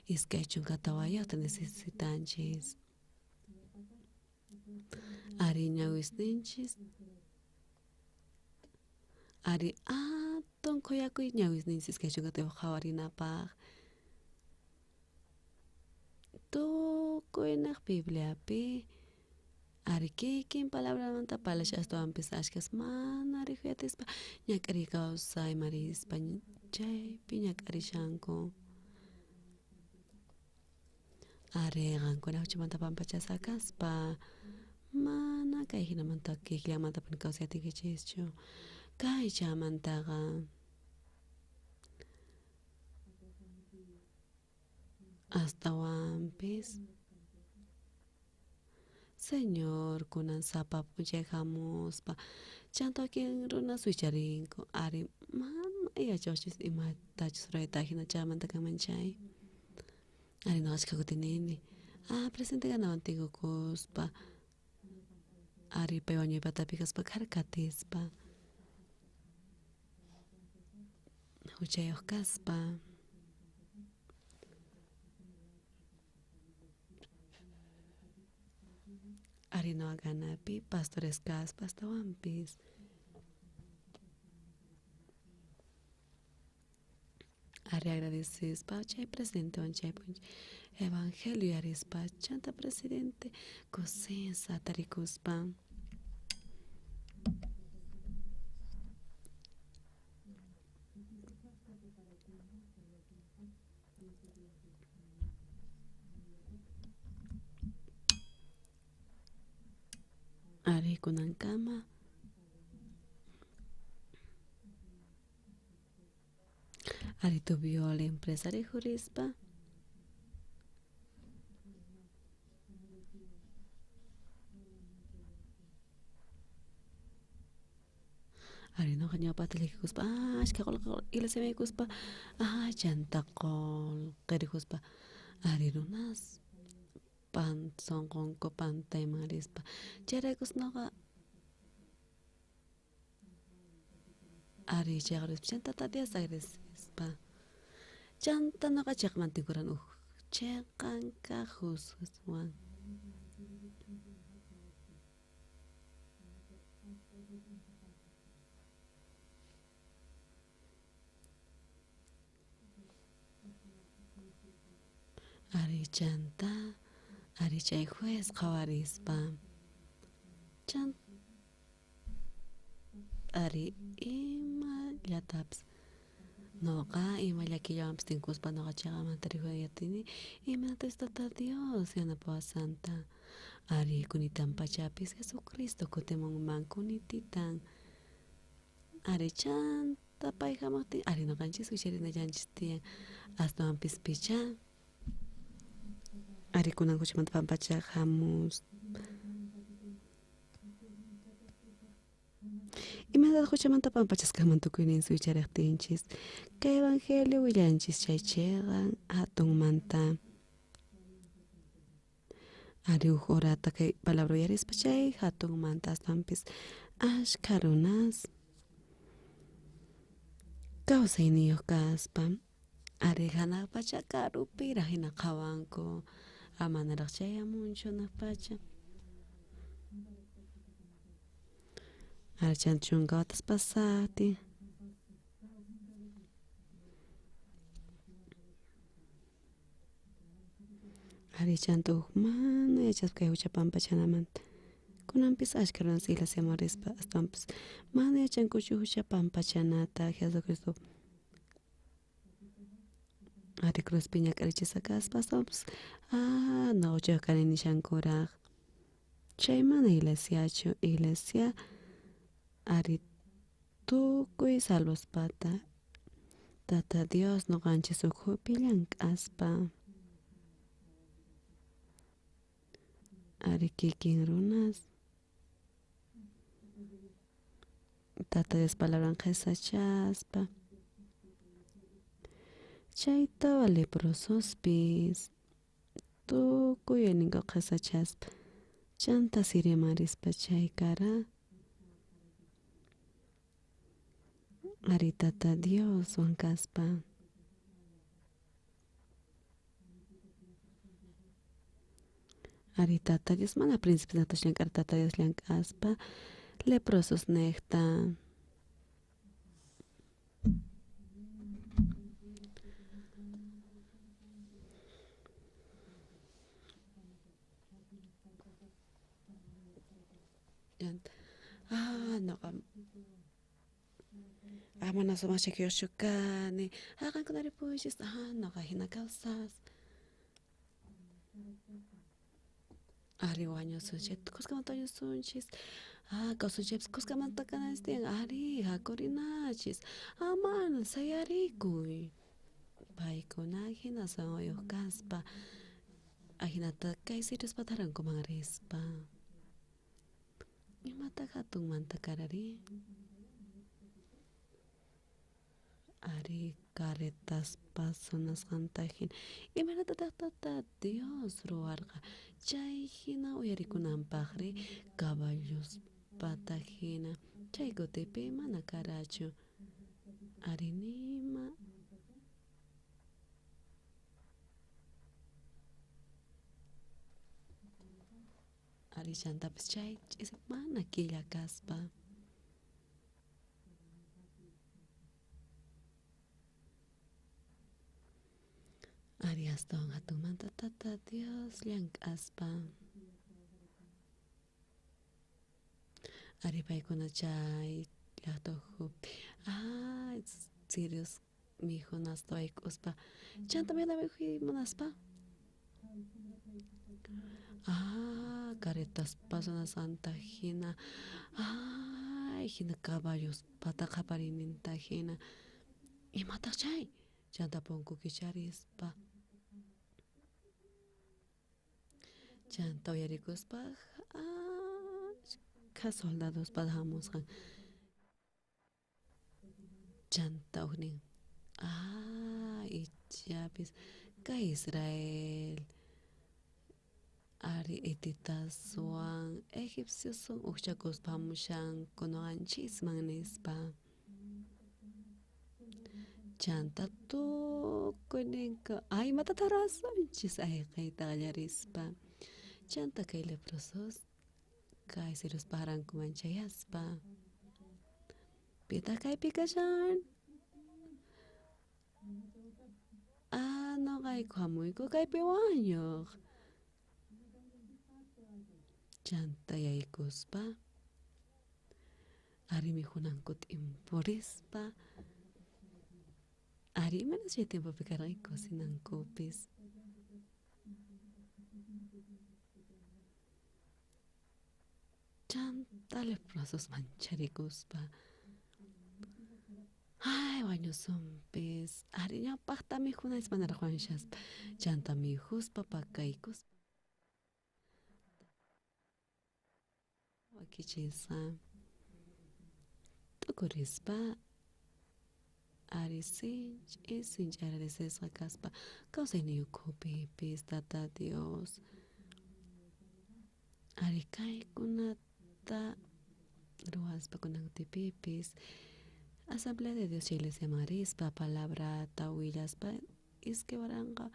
24yuqta necesitanchis. Ari ñawisninchis ari atun khuyakuy ñawisninchis 24yuq qhawarinapaq. Tukuynaq Bibliapi ari kikin palabramanta parlashan astawanpis ashkhas mana riqhuyatispa ñak'ariy kawsay marispa chaypi ñak'arishanku. Ari qankuna huchamanta pampachasqa kaspa mana kay hinamanta kikillanmantapuni kawsay atinkichischu kay chamantaqa. Astawanpis Señor kunan sapa p'unchay hamuspa chanta wakin runas wicharinku ari mana yachawchis imatachus rurayta hina chaymanta kanman chay. Ari nuqa ashkha kutinini presidente kanawan tinkukuspa ari pay wañuy patapi kaspa kharkatispa huchayuq kaspa. Ari nuqa Ghanapi pastores kaspa astawanpis. Ari agradecespa chay presidentewan chay p'unchay evangelio yarispa chanta presidente kusisqa tarikuspa. Ari kunankama ari Tubiol empresa rijurispa ari nuqa ñawpaqta llakikuspa ashkha qullqi iglesiaman yaykuspa chanta qullqi rikuspa ari runas pan sunqunku pantayman rispa chayraykus nuqa ari chayqa rispa chanta Tata Diosta agradecespa chanta nuqa chayqamanta tinkuran uj chiqan kaq Jesuswan. Ari chanta ari chay juez qhawarispa chan ari imallatapis nuqa ima llakillawanpis tinkuspa nuqa chayqamanta riqhuyatini imatachus Tata Dios yanapawasqanta ari kunitan pachapis Jesucristo kutimunman kunititan ari chanta pay hamuqtin ari nuqanchis wicharinallanchis tiyan astawanpis pichá ari kunan huchamanta pampachaq hamus. Imaynataq huchamanta pampachasqanman tukuynin wichariytinchis kay evangelio willanchis chay chiqan hatunmanta. Ari uj horata kay palabra uyarispa chay hatunmanta astawanpis ashkha runas kawsayniyuq kaspa ari hanaq pacha karupiraq hina qhawanku amanaraq chayamunchu hanaq pacha. Ari chanta chunka watas pasaqtin ari chanta uj mana yachaspa kay hucha pampachanamanta kunanpis ashkha runas iglesiaman rispa astawanpis mana yachankuchu hucha pampachanata Jesucristo ari cruzpi ñak'arichisqa kaspa astawanpis nuqa huchayuq kani nishankuraq. Chay mana iglesiachu, iglesia ari tukuy salvospata Tata Dios noqanchis ukhupi llank'aspa. Ari kikin runas Tata Dios palabran qhesachaspa. Chay tawa leprosospis tukuy ninku qhesachaspa. Chanta Siriaman rispa chay kara ari Tata Dioswan kaspa. Ari Tata Dios mana príncipe llank'ar Tata Dios llank'aspa leprosos nejta. Ah, noqa mana sumaq chakiyuqchu kani. Qankuna ripuychis. Noqa hina kawsas. Ari wañusunchis, kuskamanta wañusunchis. Kawsunchis kuskamanta kananchis tiyan. Ari hakurinachis. Mana sayarikuy. Paykuna hina sunquyuq kaspa ahinata kay siriuspa tarankuman rispa. Imataq hatunmanta karari? Ari carretaspa sonasqanta hina. Imaynatataq Tata Dios ruwarqa chay hina uyarikunanpaqri caballospata hina chay kutipi mana karachu. Ari nima ari chantapis chay ch'isi mana killa kaspa. Ari astawan hatunmanta Tata Dios llank'aspa. Ari paykuna chay llaqta ukhupi sirios mikhunasta wayk'uspa chanta mayta mikhuy munaspa. Carretaspa sonasqanta hina hina caballospata qapariyninta hina. Imataq chay? Chanta punku kicharispa. Chanta uyarikuspa achkha soldadospa hamusqan. Chanta ujnin ichapis kay Israel ari hititaswan egipcioswan ujchakuspa hamushanku noqanchisman nispa. Chanta tukuy ninku imatataq ruwasunchis ayqiyta qallarispa. Chanta kay leprosos kay siriuspa jarankuman chayaspa. Pitaq kaypi kashan? Noqayku hamuyku kaypi wañuq. Chanta yaykuspa ari mikhunanku t'impurispa. Ari imaynas chay tiempopi karqan cocinankupis. Chanta leprosos mancharikuspa. Wañusunpis. Ari ñawpaqta mikhunaychis manaraq wañushaspa. Chanta mikhuspa pakaykuspa. Wakichisqa t'ukurispa ari sinch'i sinch'i agradecesqa kaspa kawsayniy ukhupipis Tata Dios. Ari kaykunata ruwaspa kunan kutipipis Asamblea de Dios chay iglesiaman rispa palabrata willaspa iskay waranqa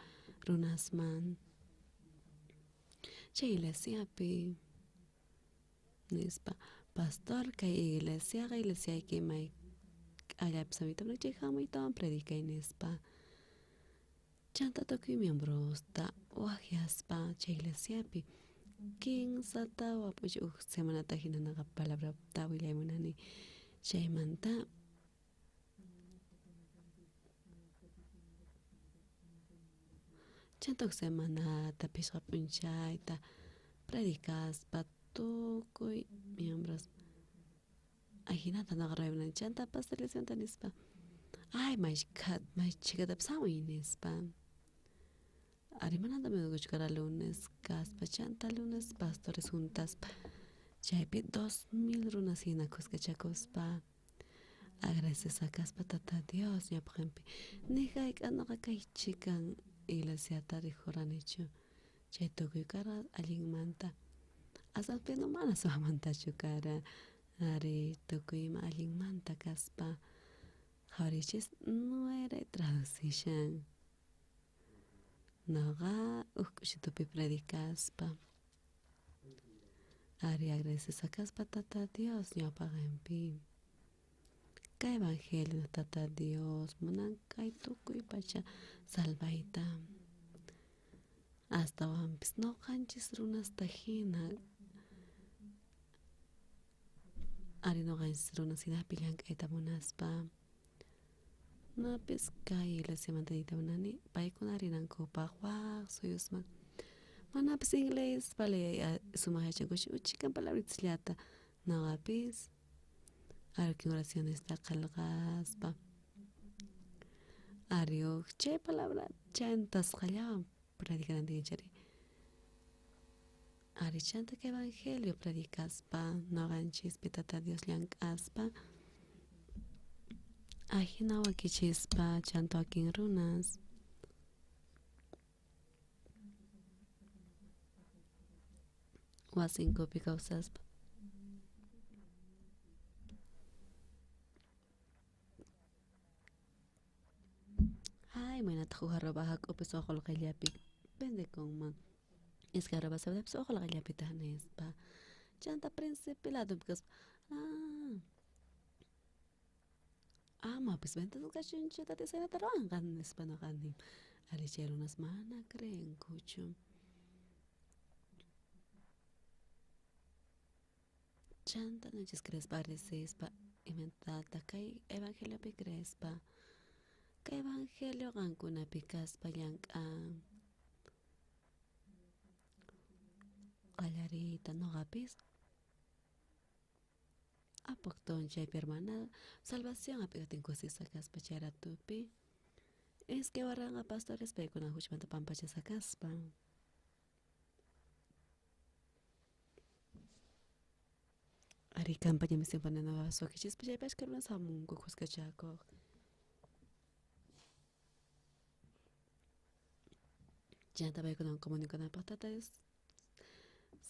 runasman. Chay iglesiapi nispa pastor kay iglesiaqa iglesiayki may k'allapis hamuyta chay hamuytawan predicay nispa. Chanta tukuy miembrosta waqyaspa chay iglesiapi kinsa tawa p'unchay uj semanata hina naqa palabrata willay munani chaymanta chanta uj semanata phishqa p'unchayta predicaspa Tukuy miembros ajinata noqa ruwaymunani chanta pastorlismanta nispa ay may chhikatapis jamuy nispa ari manata miedokuchu kara lunes kaspa chanta lunes pastores juntaspa chaypi 2000 runas hina khuskachakuspa agradecesqa kaspa Tata Dios ñawpaqenpi ni jayk'a noqa kay chikan iglesiata rikhuranichu chay tukuy kara allinmanta asampi no mana sumajmantachu kara ari tukuy ima allinmanta kaspa qhawarichis nueray traducishan noqa uj k'uchitupi predicaspa ari agradecesqa kaspa Tata Dios ñawpaqenpi kay evangelio Tata Dios munan kay tukuy pacha salvayta astawanpis noqanchis runasta hina ari noqanchis runas hinapi llank'ayta munaspa napis kay iglesiamanta niyta munani paykuna rinankupaq waj suyusman manapis inglés vale sumaq yachankuchu uchikan palabritasllata noqapis ari oracionesta qillqaspa ari uj chay palabra chantasqallawan predicananta chari ari chanta kay evangelio predicaspa noqanchispi Tata Dios llank'aspa ajina wakichispa chanta wakin runas wasinkupi kawsaspa. Ay, imaynataq uj arroba jak'upis uj qolqellapi vendekunman iskay arroba cebadapis uj qolqellapitaq nispa chanta Príncipe ladopi kaspa amapis ventasqa kachunchu tata saynata ruwanqa nispa noqa nin ari chay runas mana creenkuchu chanta nochis creespa agradecespa imaynataq kay evangeliopi creespa kay evangelio qankunapi kaspa llank'an qallariyta noqapis apukton chaypi hermana salvación ap'iqtin kusisqa kaspa chay ratupi iskay waranqa pastores paykuna huchmanta pampachasqa kaspa ari campaña misión panana wakichispa chaypi ashkha runas jamunku khuskachakuq chanta paykunawan comunicanapaq Tata Dios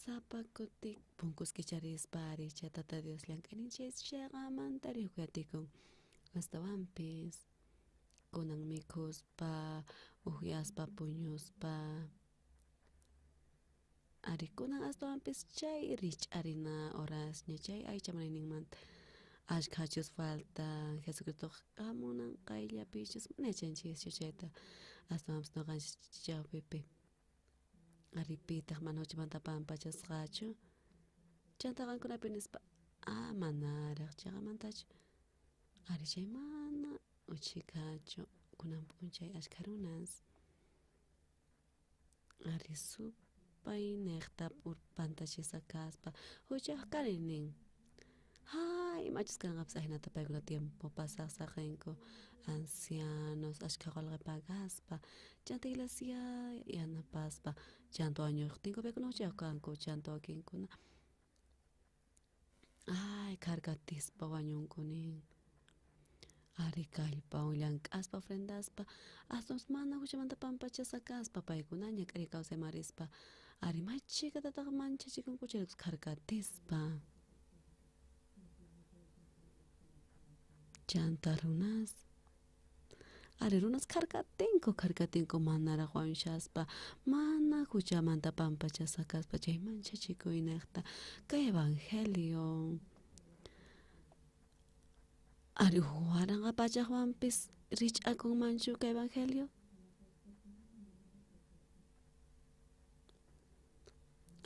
sapa kuti punkus kicharispa ari chay Tata Dios llank'ayninchis chayqamanta rikhuyatikun astawanpis kunan mikhuspa ujyaspa puñuspa ari kunan astawanpis chay rich'arina horasña chay aycha munayninmanta ashkhachus faltan Jesucristo hamunan qayllapichus mana yachanchischu chayta astawanpis noqanchis chawpipi ari pitaq mana huchamanta pampachasqachu chanta qankunapi nispa manaraq chayqamantachu ari chay mana uchhikachu kunan p'unchay ashkha runas ari supay niqta pantachisqa kaspa huchayuq kani nin hay imachus kanqapis ajinata paykuna tiempo pasaq saqenku ancianos ashkha qolqe pagaspa chanta iglesia yanapaspa chanta wañuqtinku paykuna huchayuq kanku chanta wakinkuna ay kharkatispa wañunku nin ari kallpawan llank'aspa ofrendaspa aswanpis mana huchamanta pampachasqa kaspa paykuna ñak'ariy kawsayman rispa ari may chhikatataq manchachikunku chayraykus kharkatispa chanta runas ari runas kharkatinku manaraq wañushaspa mana huchamanta pampachasqa kaspa chay manchachikuynejta kay evangelio ari uj waranqa pachajwanpis rich'akunmanchu kay evangelio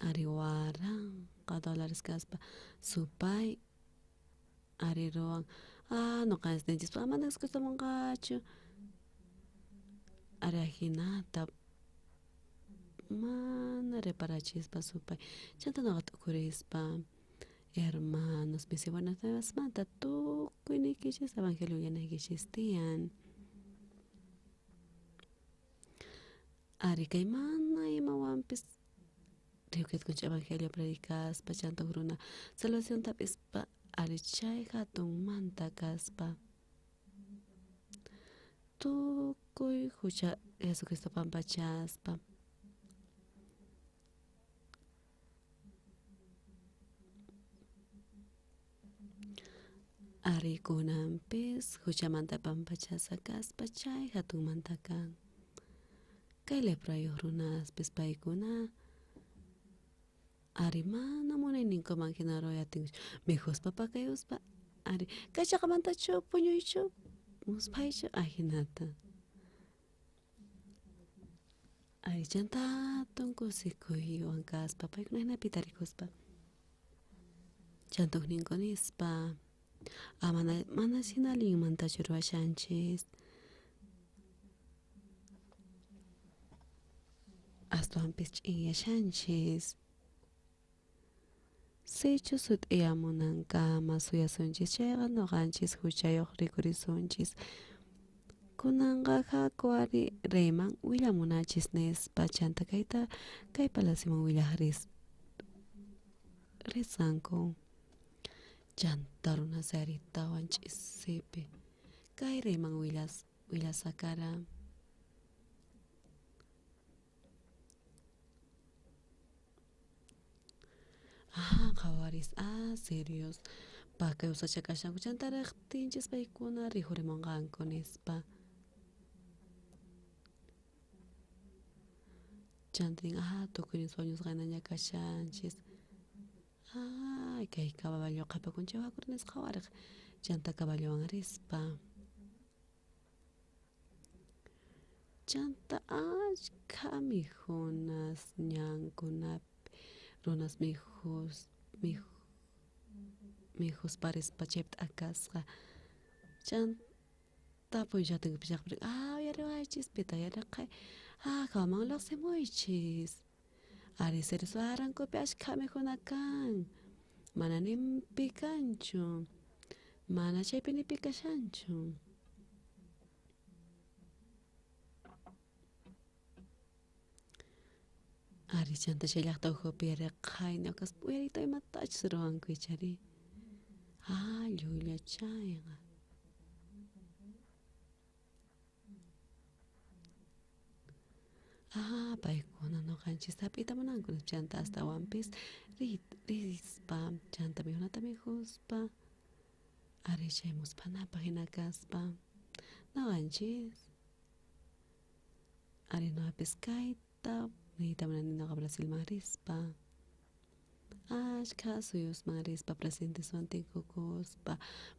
ari waranqa dólares kaspa supay ari ruwan noqanchis ninchispa mana Jesucristo ari ajinata Mana reparachispa supay chanta noqa t'ukurispa hermanos misi buenas nuevasmanta tukuyniykichis evangelio willanaykichis tiyan. Ari kay mana imawanpis riwkitkunchik evangelio predicaspa chanta uj runa salvacionta hap'ispa ari chay jatunmanta kaspa tukuy hucha Jesucristo pampachaspa ari kunanpis huchamanta pampachasqa kaspa chay jatunmanta kan. Kay leprayuq runaspis paykuna ari mana munayninkuman hina ruway atinkuchu mikhuspa pakayuspa ari kay chaqamantachu puñuychu musphaychu ajinata. Ari chanta hatun kusikuywan kaspa paykuna hinapi tarikuspa chanta ujninku nispa ah mana hina allinmantachu ruwashanchis aswanpis ch'inyashanchis sichus sut'iyamunankama suyasunchis chayqa noqanchis huchayuq rikurisunchis kunanqa haku ari reyman willamunachis nispa chanta kayta kay palacioman willaj risqanku chanta runas aritawan ch'isipi kay reyman willasqa kara. Ah, qhawaris ah sirios pakay usachakashanku chanta riqtinchis paykuna rikhurimunqanku nispa. Chanta nin ah tukuynin wañusqaña kashanchis ay kay caballo qhapakunchik haku nisqa qhawariq chanta caballowan rispa chanta ashkha mikhunas ñankunapi runas mikhuspa rispa chaypi t'akasqa chanta p'unchatinkupi ah uyariwaychis pitaq yaraqay ah hawaman lluqsimuychis ari warankupi ashkha mikhuna kan mana ni pi kanchu mana chaypi ni pi kashanchu. Ari chanta chay llaqta ukhupi yaraqayni kaspa uyariyta imatachus ruwanku ichari ah llulla chayqa. Ah paykuna noqanchis hap'iyta munanku chanta astawanpis rispa chanta mikhunata mikhuspa ari chay musphanapaq hina kaspa noqanchis ari noqapis kayta niyta munani noqa Brasilman rispa ashkha suyusman rispa presidenteswan tinkukuspa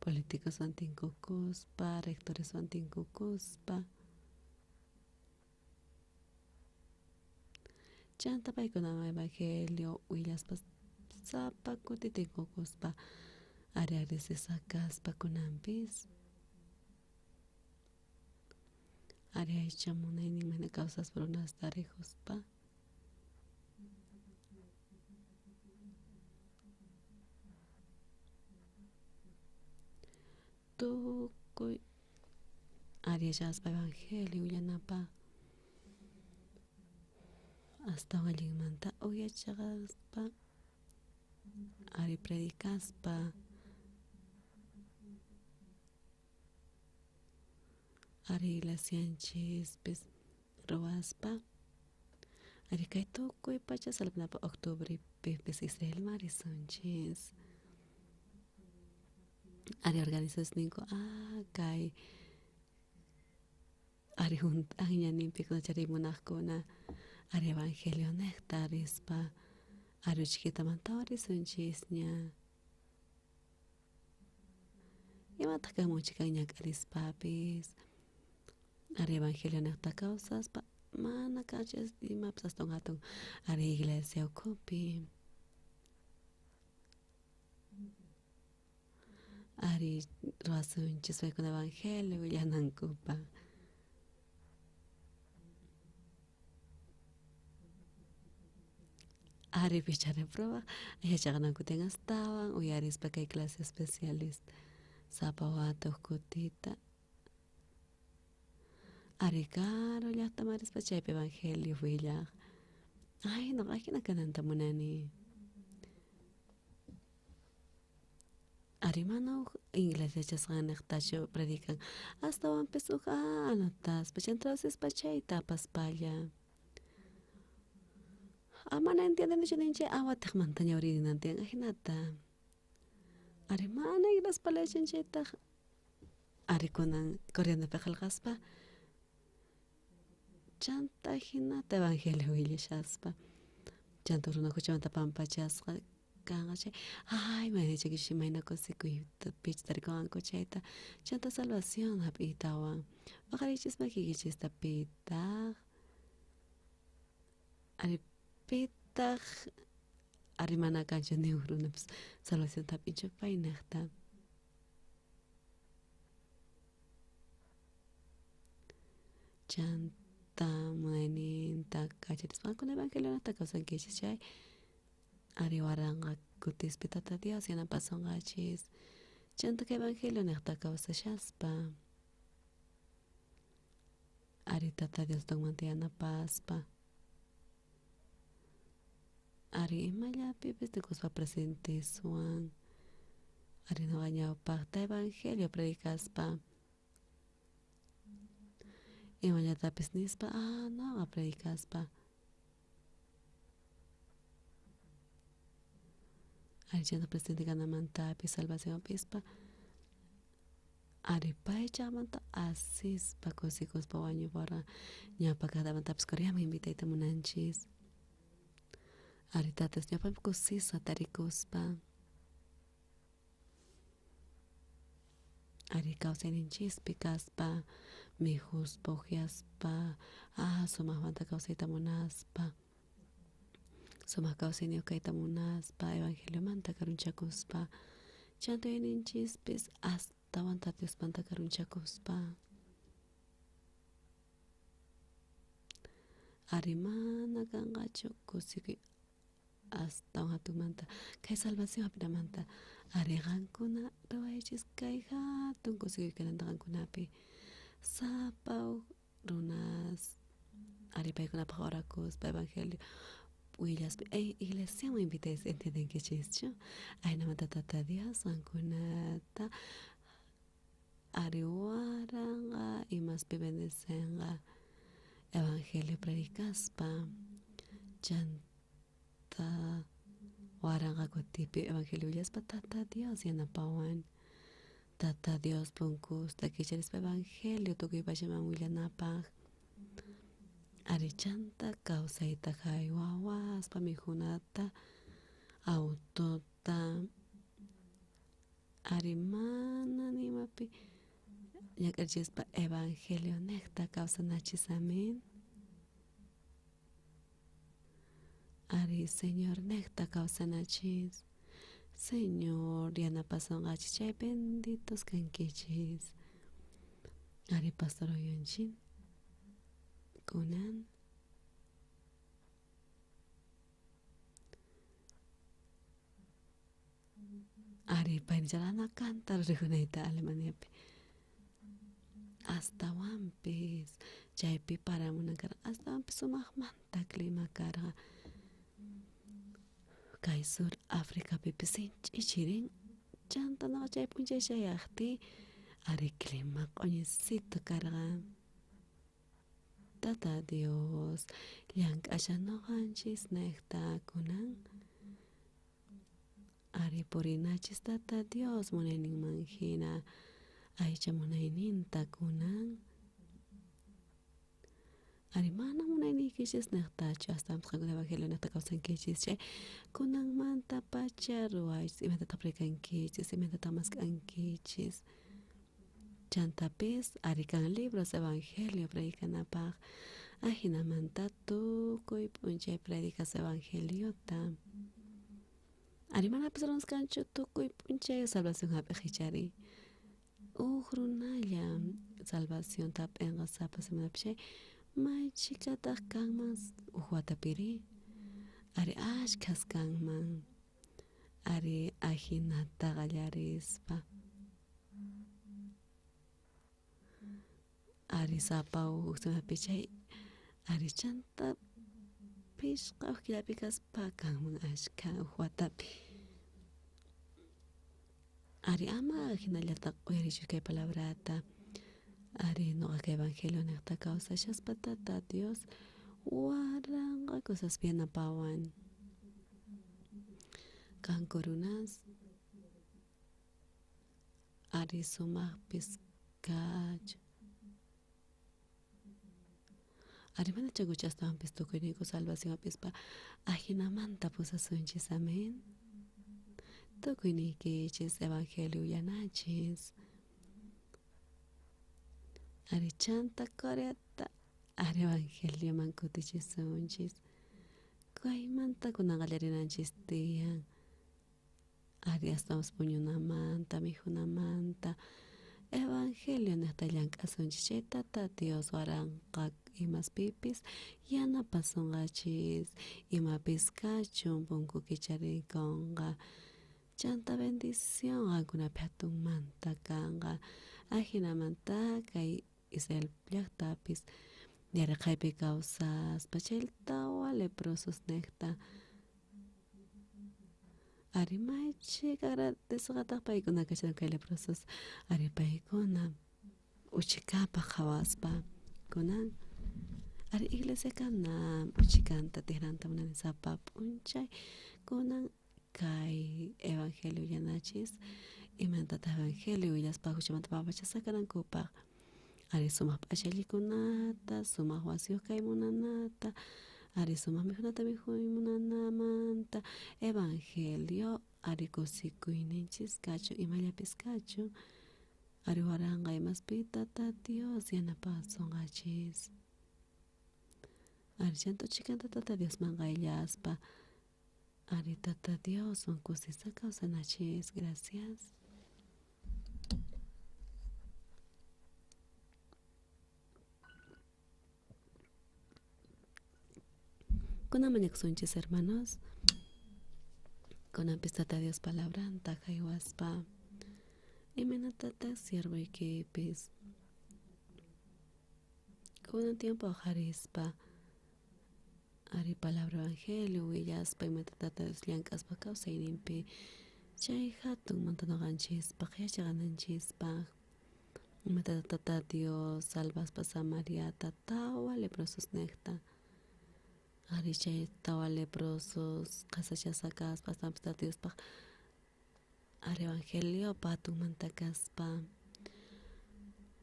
políticoswan tinkukuspa rectoreswan tinkukuspa chanta paykunaman evangelio willaspa sapa kuti tinkukuspa ari agradecesqa kaspa kunanpis ari aycha munayninman hina kawsaspa runasta rikuspa tukuy ari yachaspa evangelio willanapaq astawan allinmanta uyachaqaspa ari predicaspa ari iglesianchispis ruwaspa ari kay tukuy pacha salvanapaq octubrepipis Israelman risunchis ari organizacionesninku ah kay ari hunt'anña ninpikuna chari munaqkuna ari evangelio niqta rispa ari uchkitamantawan risunchisña imataq kanman chikan ñak'arispapis ari evangelio niqta kawsaspa mana kanchis imapis astawan hatun ari iglesia ukhupi ari ruwasunchis paykuna evangelio willanankupaq. Ari pichare prueba yachaqananku tiyan astawan uyarispa kay clase especialista sapa wata uj kutita. Ari karu llaqtaman rispa chaypi evangelio willaq. Ay, noqa ajina kananta munani. Ari mana uj inglés yachasqannejtachu predican, astawanpis uj anotaspa chanta traducispa chayta apaspalla. Mana entiendenichu nin chay watejmanta ñawirinan tiyan ajinata. Ari mana inglés parlaychin chaytaj ari kunan coreanopi qhelqaspa chanta jinata evangelio willashaspa chanta runa juchamanta pampachasqa kanqa chay ay maynachakichus imayna kusikuypichus tarikunqanku chayta chanta salvación hap'iytawan paqarichis makiykichista pitaq ari pitaq ari mana kanchu ni uj runapis salvacionta hap'inchu paynejta. Chanta munayninta kacharispa qankuna evangelionata kawsankichis chay ari waranqa kutispi Tata Dios yanapasonqachis chanta kay evangelio nejta kawsashaspa ari Tata Dios tukmanta yanapaspa ari imallapipis tukuspa presenteswan ari noqa ñawpajta evangelio predicaspa imallatapis nispa noqa predicaspa ari chanta presidente kanamantapis salvación hap'ispa ari pay chaqmanta asispa kusikuspa wañuporqa ñawpa kajtamantapis Coreaman invitayta munanchis. Ari tatas ñawpapi kusisqa tarikuspa ari kawsayninchispi kaspa mikhuspa ujyaspa sumajmanta kawsayta munaspa sumaq kawsayniyuq kayta munaspa evangeliomanta karunchakuspa chanta yuyayninchispis astawanta Diosmanta karunchakuspa. Ari mana kanqachu kusikuy astawan hatunmanta kay salvación hap'inamanta ari qankuna ruwaychis kay hatun kusikuy kananta qankunapi sapa uj runas ari paykunapaj orakuspa evangelio willaspa iglesiaman invitaychis entiendenkichischu ajinamanta Tata Dios qankunata ari waranqa imaspi bendicenqa evangelio predicaspa chanta waranqa kutipi evangelio willaspa Tata Dios yanapawan Tata Dios punkusta kicharispa evangelio tukuy pachaman willanapaj ari chanta kawsayta jaywawaspa mikhunata autota ari mana nimapi ñak'arichispa evangelio nejta kawsanachis amén. Ari Señor nejta kawsanachis Señor yanapasonqachis chay benditos kankichis. Ari pastor Oyonchin kunan ari paynicharana cantar rikunayta Alemaniapi astawanpis chaypi paramunan karqa astawanpis sumajmanta clima karqa kay sur Africapipis sinch'i chirin chanta noqa chay p'unchay chayajtiy ari clima q'oñisito karqa. Tata Dios llank'ashan noqanchis nejta kunan ari purinachis Tata Dios munayninman hina aycha munayninta kunan ari mana munayniykichis nejtachu astawanpis qankuna evangelio nejta kawsankichis chay kunanmanta pacha ruwaychis imatataq predicankichis imatataq mask'ankichis chantapis ari kan libros evangelio predicanapaj ajinamanta tukuy p'unchay predicas evangeliota ari manapis runas kanchu tukuy p'unchay salvación hap'iq ichari uj runalla salvacionta hap'inqa sapa semanapi chay may chhikataq kanman uj watapiri Ari ashkhas kanman. Ari ajinata qallarispa. Ari sapa uj semapi chay ari chanta phishqa uj killapi kaspa kanman ashkha uj watapi. Ari ama hinallataq uyarichus kay palabrata. Ari noqa kay evangelio niqta kawsashaspa Tata Dios waranqa cosaspi yanapawan. Kanku runas ari sumaqpis kachun. Ari mana chakucha astawanpis tukuyniyku salvación hap'ispa ajinamanta pusasunchis. Amén. Tukuyniykichis evangelio willanachis. Ari chanta Coreata ari evangelioman kutichisunchis. Kaymanta kunan qallarinanchis tiyan. Ari astawanpis puñunamanta, mikhunamanta evangelio niqta llank'asunchis chay Tata Dios waranqa imaspipis yanapasunqachis imapis kachun punku kicharikunqa chanta bendición qankunapi hatunmanta kanqa ajinamanta kay Israel llaqtapis yaraqaypi kawsaspa chay tawa leprosos niqta ari may chhika agradecesqataq paykuna kashan kay leprosos ari paykuna uchikapaq qhawaspa kunan ari iglesia kanan uchikanta tikranta munani sapa p'unchay kunan kay evangelio willanachis imaynataq evangelio willaspa huchamanta pampachasqa kanankupaq ari sumaq p'achallikunata sumaq wasiyuq kay munanata ari sumaq mikhunata mikhuy munanamanta evangelio ari kusikuyninchis kachun imallapis kachun ari waranqa imaspi Tata Dios yanapasunqachis. Ari chanta uchikanta Tata Diosman qayllaspa ari Tata Dioswan kusisqa kawsanachis. Gracias. Kunan mañakusunchis hermanos. Kunanpis Tata Dios palabranta haywaspa imaynatataq siervoykipis kunan tiempo aqharispa ari palabra evangelio willaspa imata Tata Dios llank'aspa kawsayninpi chay hatunmanta nuqanchispaq yachaqananchispaq imata Tata Dios salvaspa Samariata tawa leprosos niqta ari chay tawa leprosos qhasachasqa kaspa astawanpis Tata Diospaq ari evangeliopa hatunmanta kaspa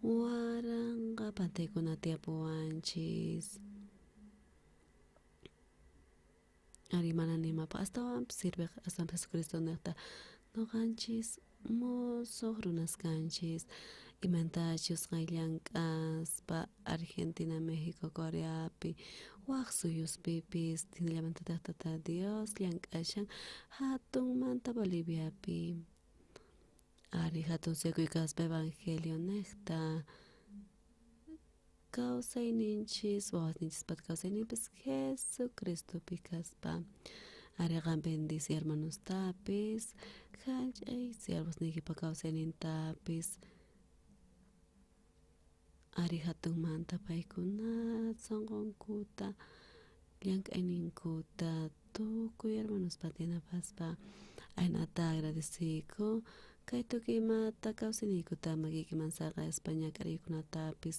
waranqa pantaykuna tiyapuwanchis ari mana nimapaq astawanpis sirviq astawanpis Jesucristo niqta nuqanchis musuq runas kanchis imantachus llank'aspa Argentina, México, Coreapi waq suyuspipis hinallamantataq Tata Dios llank'ashan hatunmanta Boliviapi ari hatun suyukuy kaspa evangelio niqta kawsayninchis wawasninchispata kawsayninpis Jesucristopi kaspa ari qan bendice hermanostapis jallch'ay siervosniykipa kawsaynintapis ari hatunmanta paykuna sunqunkuta llank'ayninkuta tukuy hermanospata yanapaspa aynata agradeciyku kay tukuy imata kawsayniykuta makiykiman saqaspa ñak'ariykunatapis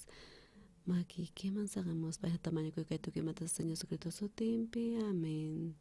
makiykiman saqamuspa aynata mañakuy kay tukuy imata Señor Jesucristo sutinpi. Amén.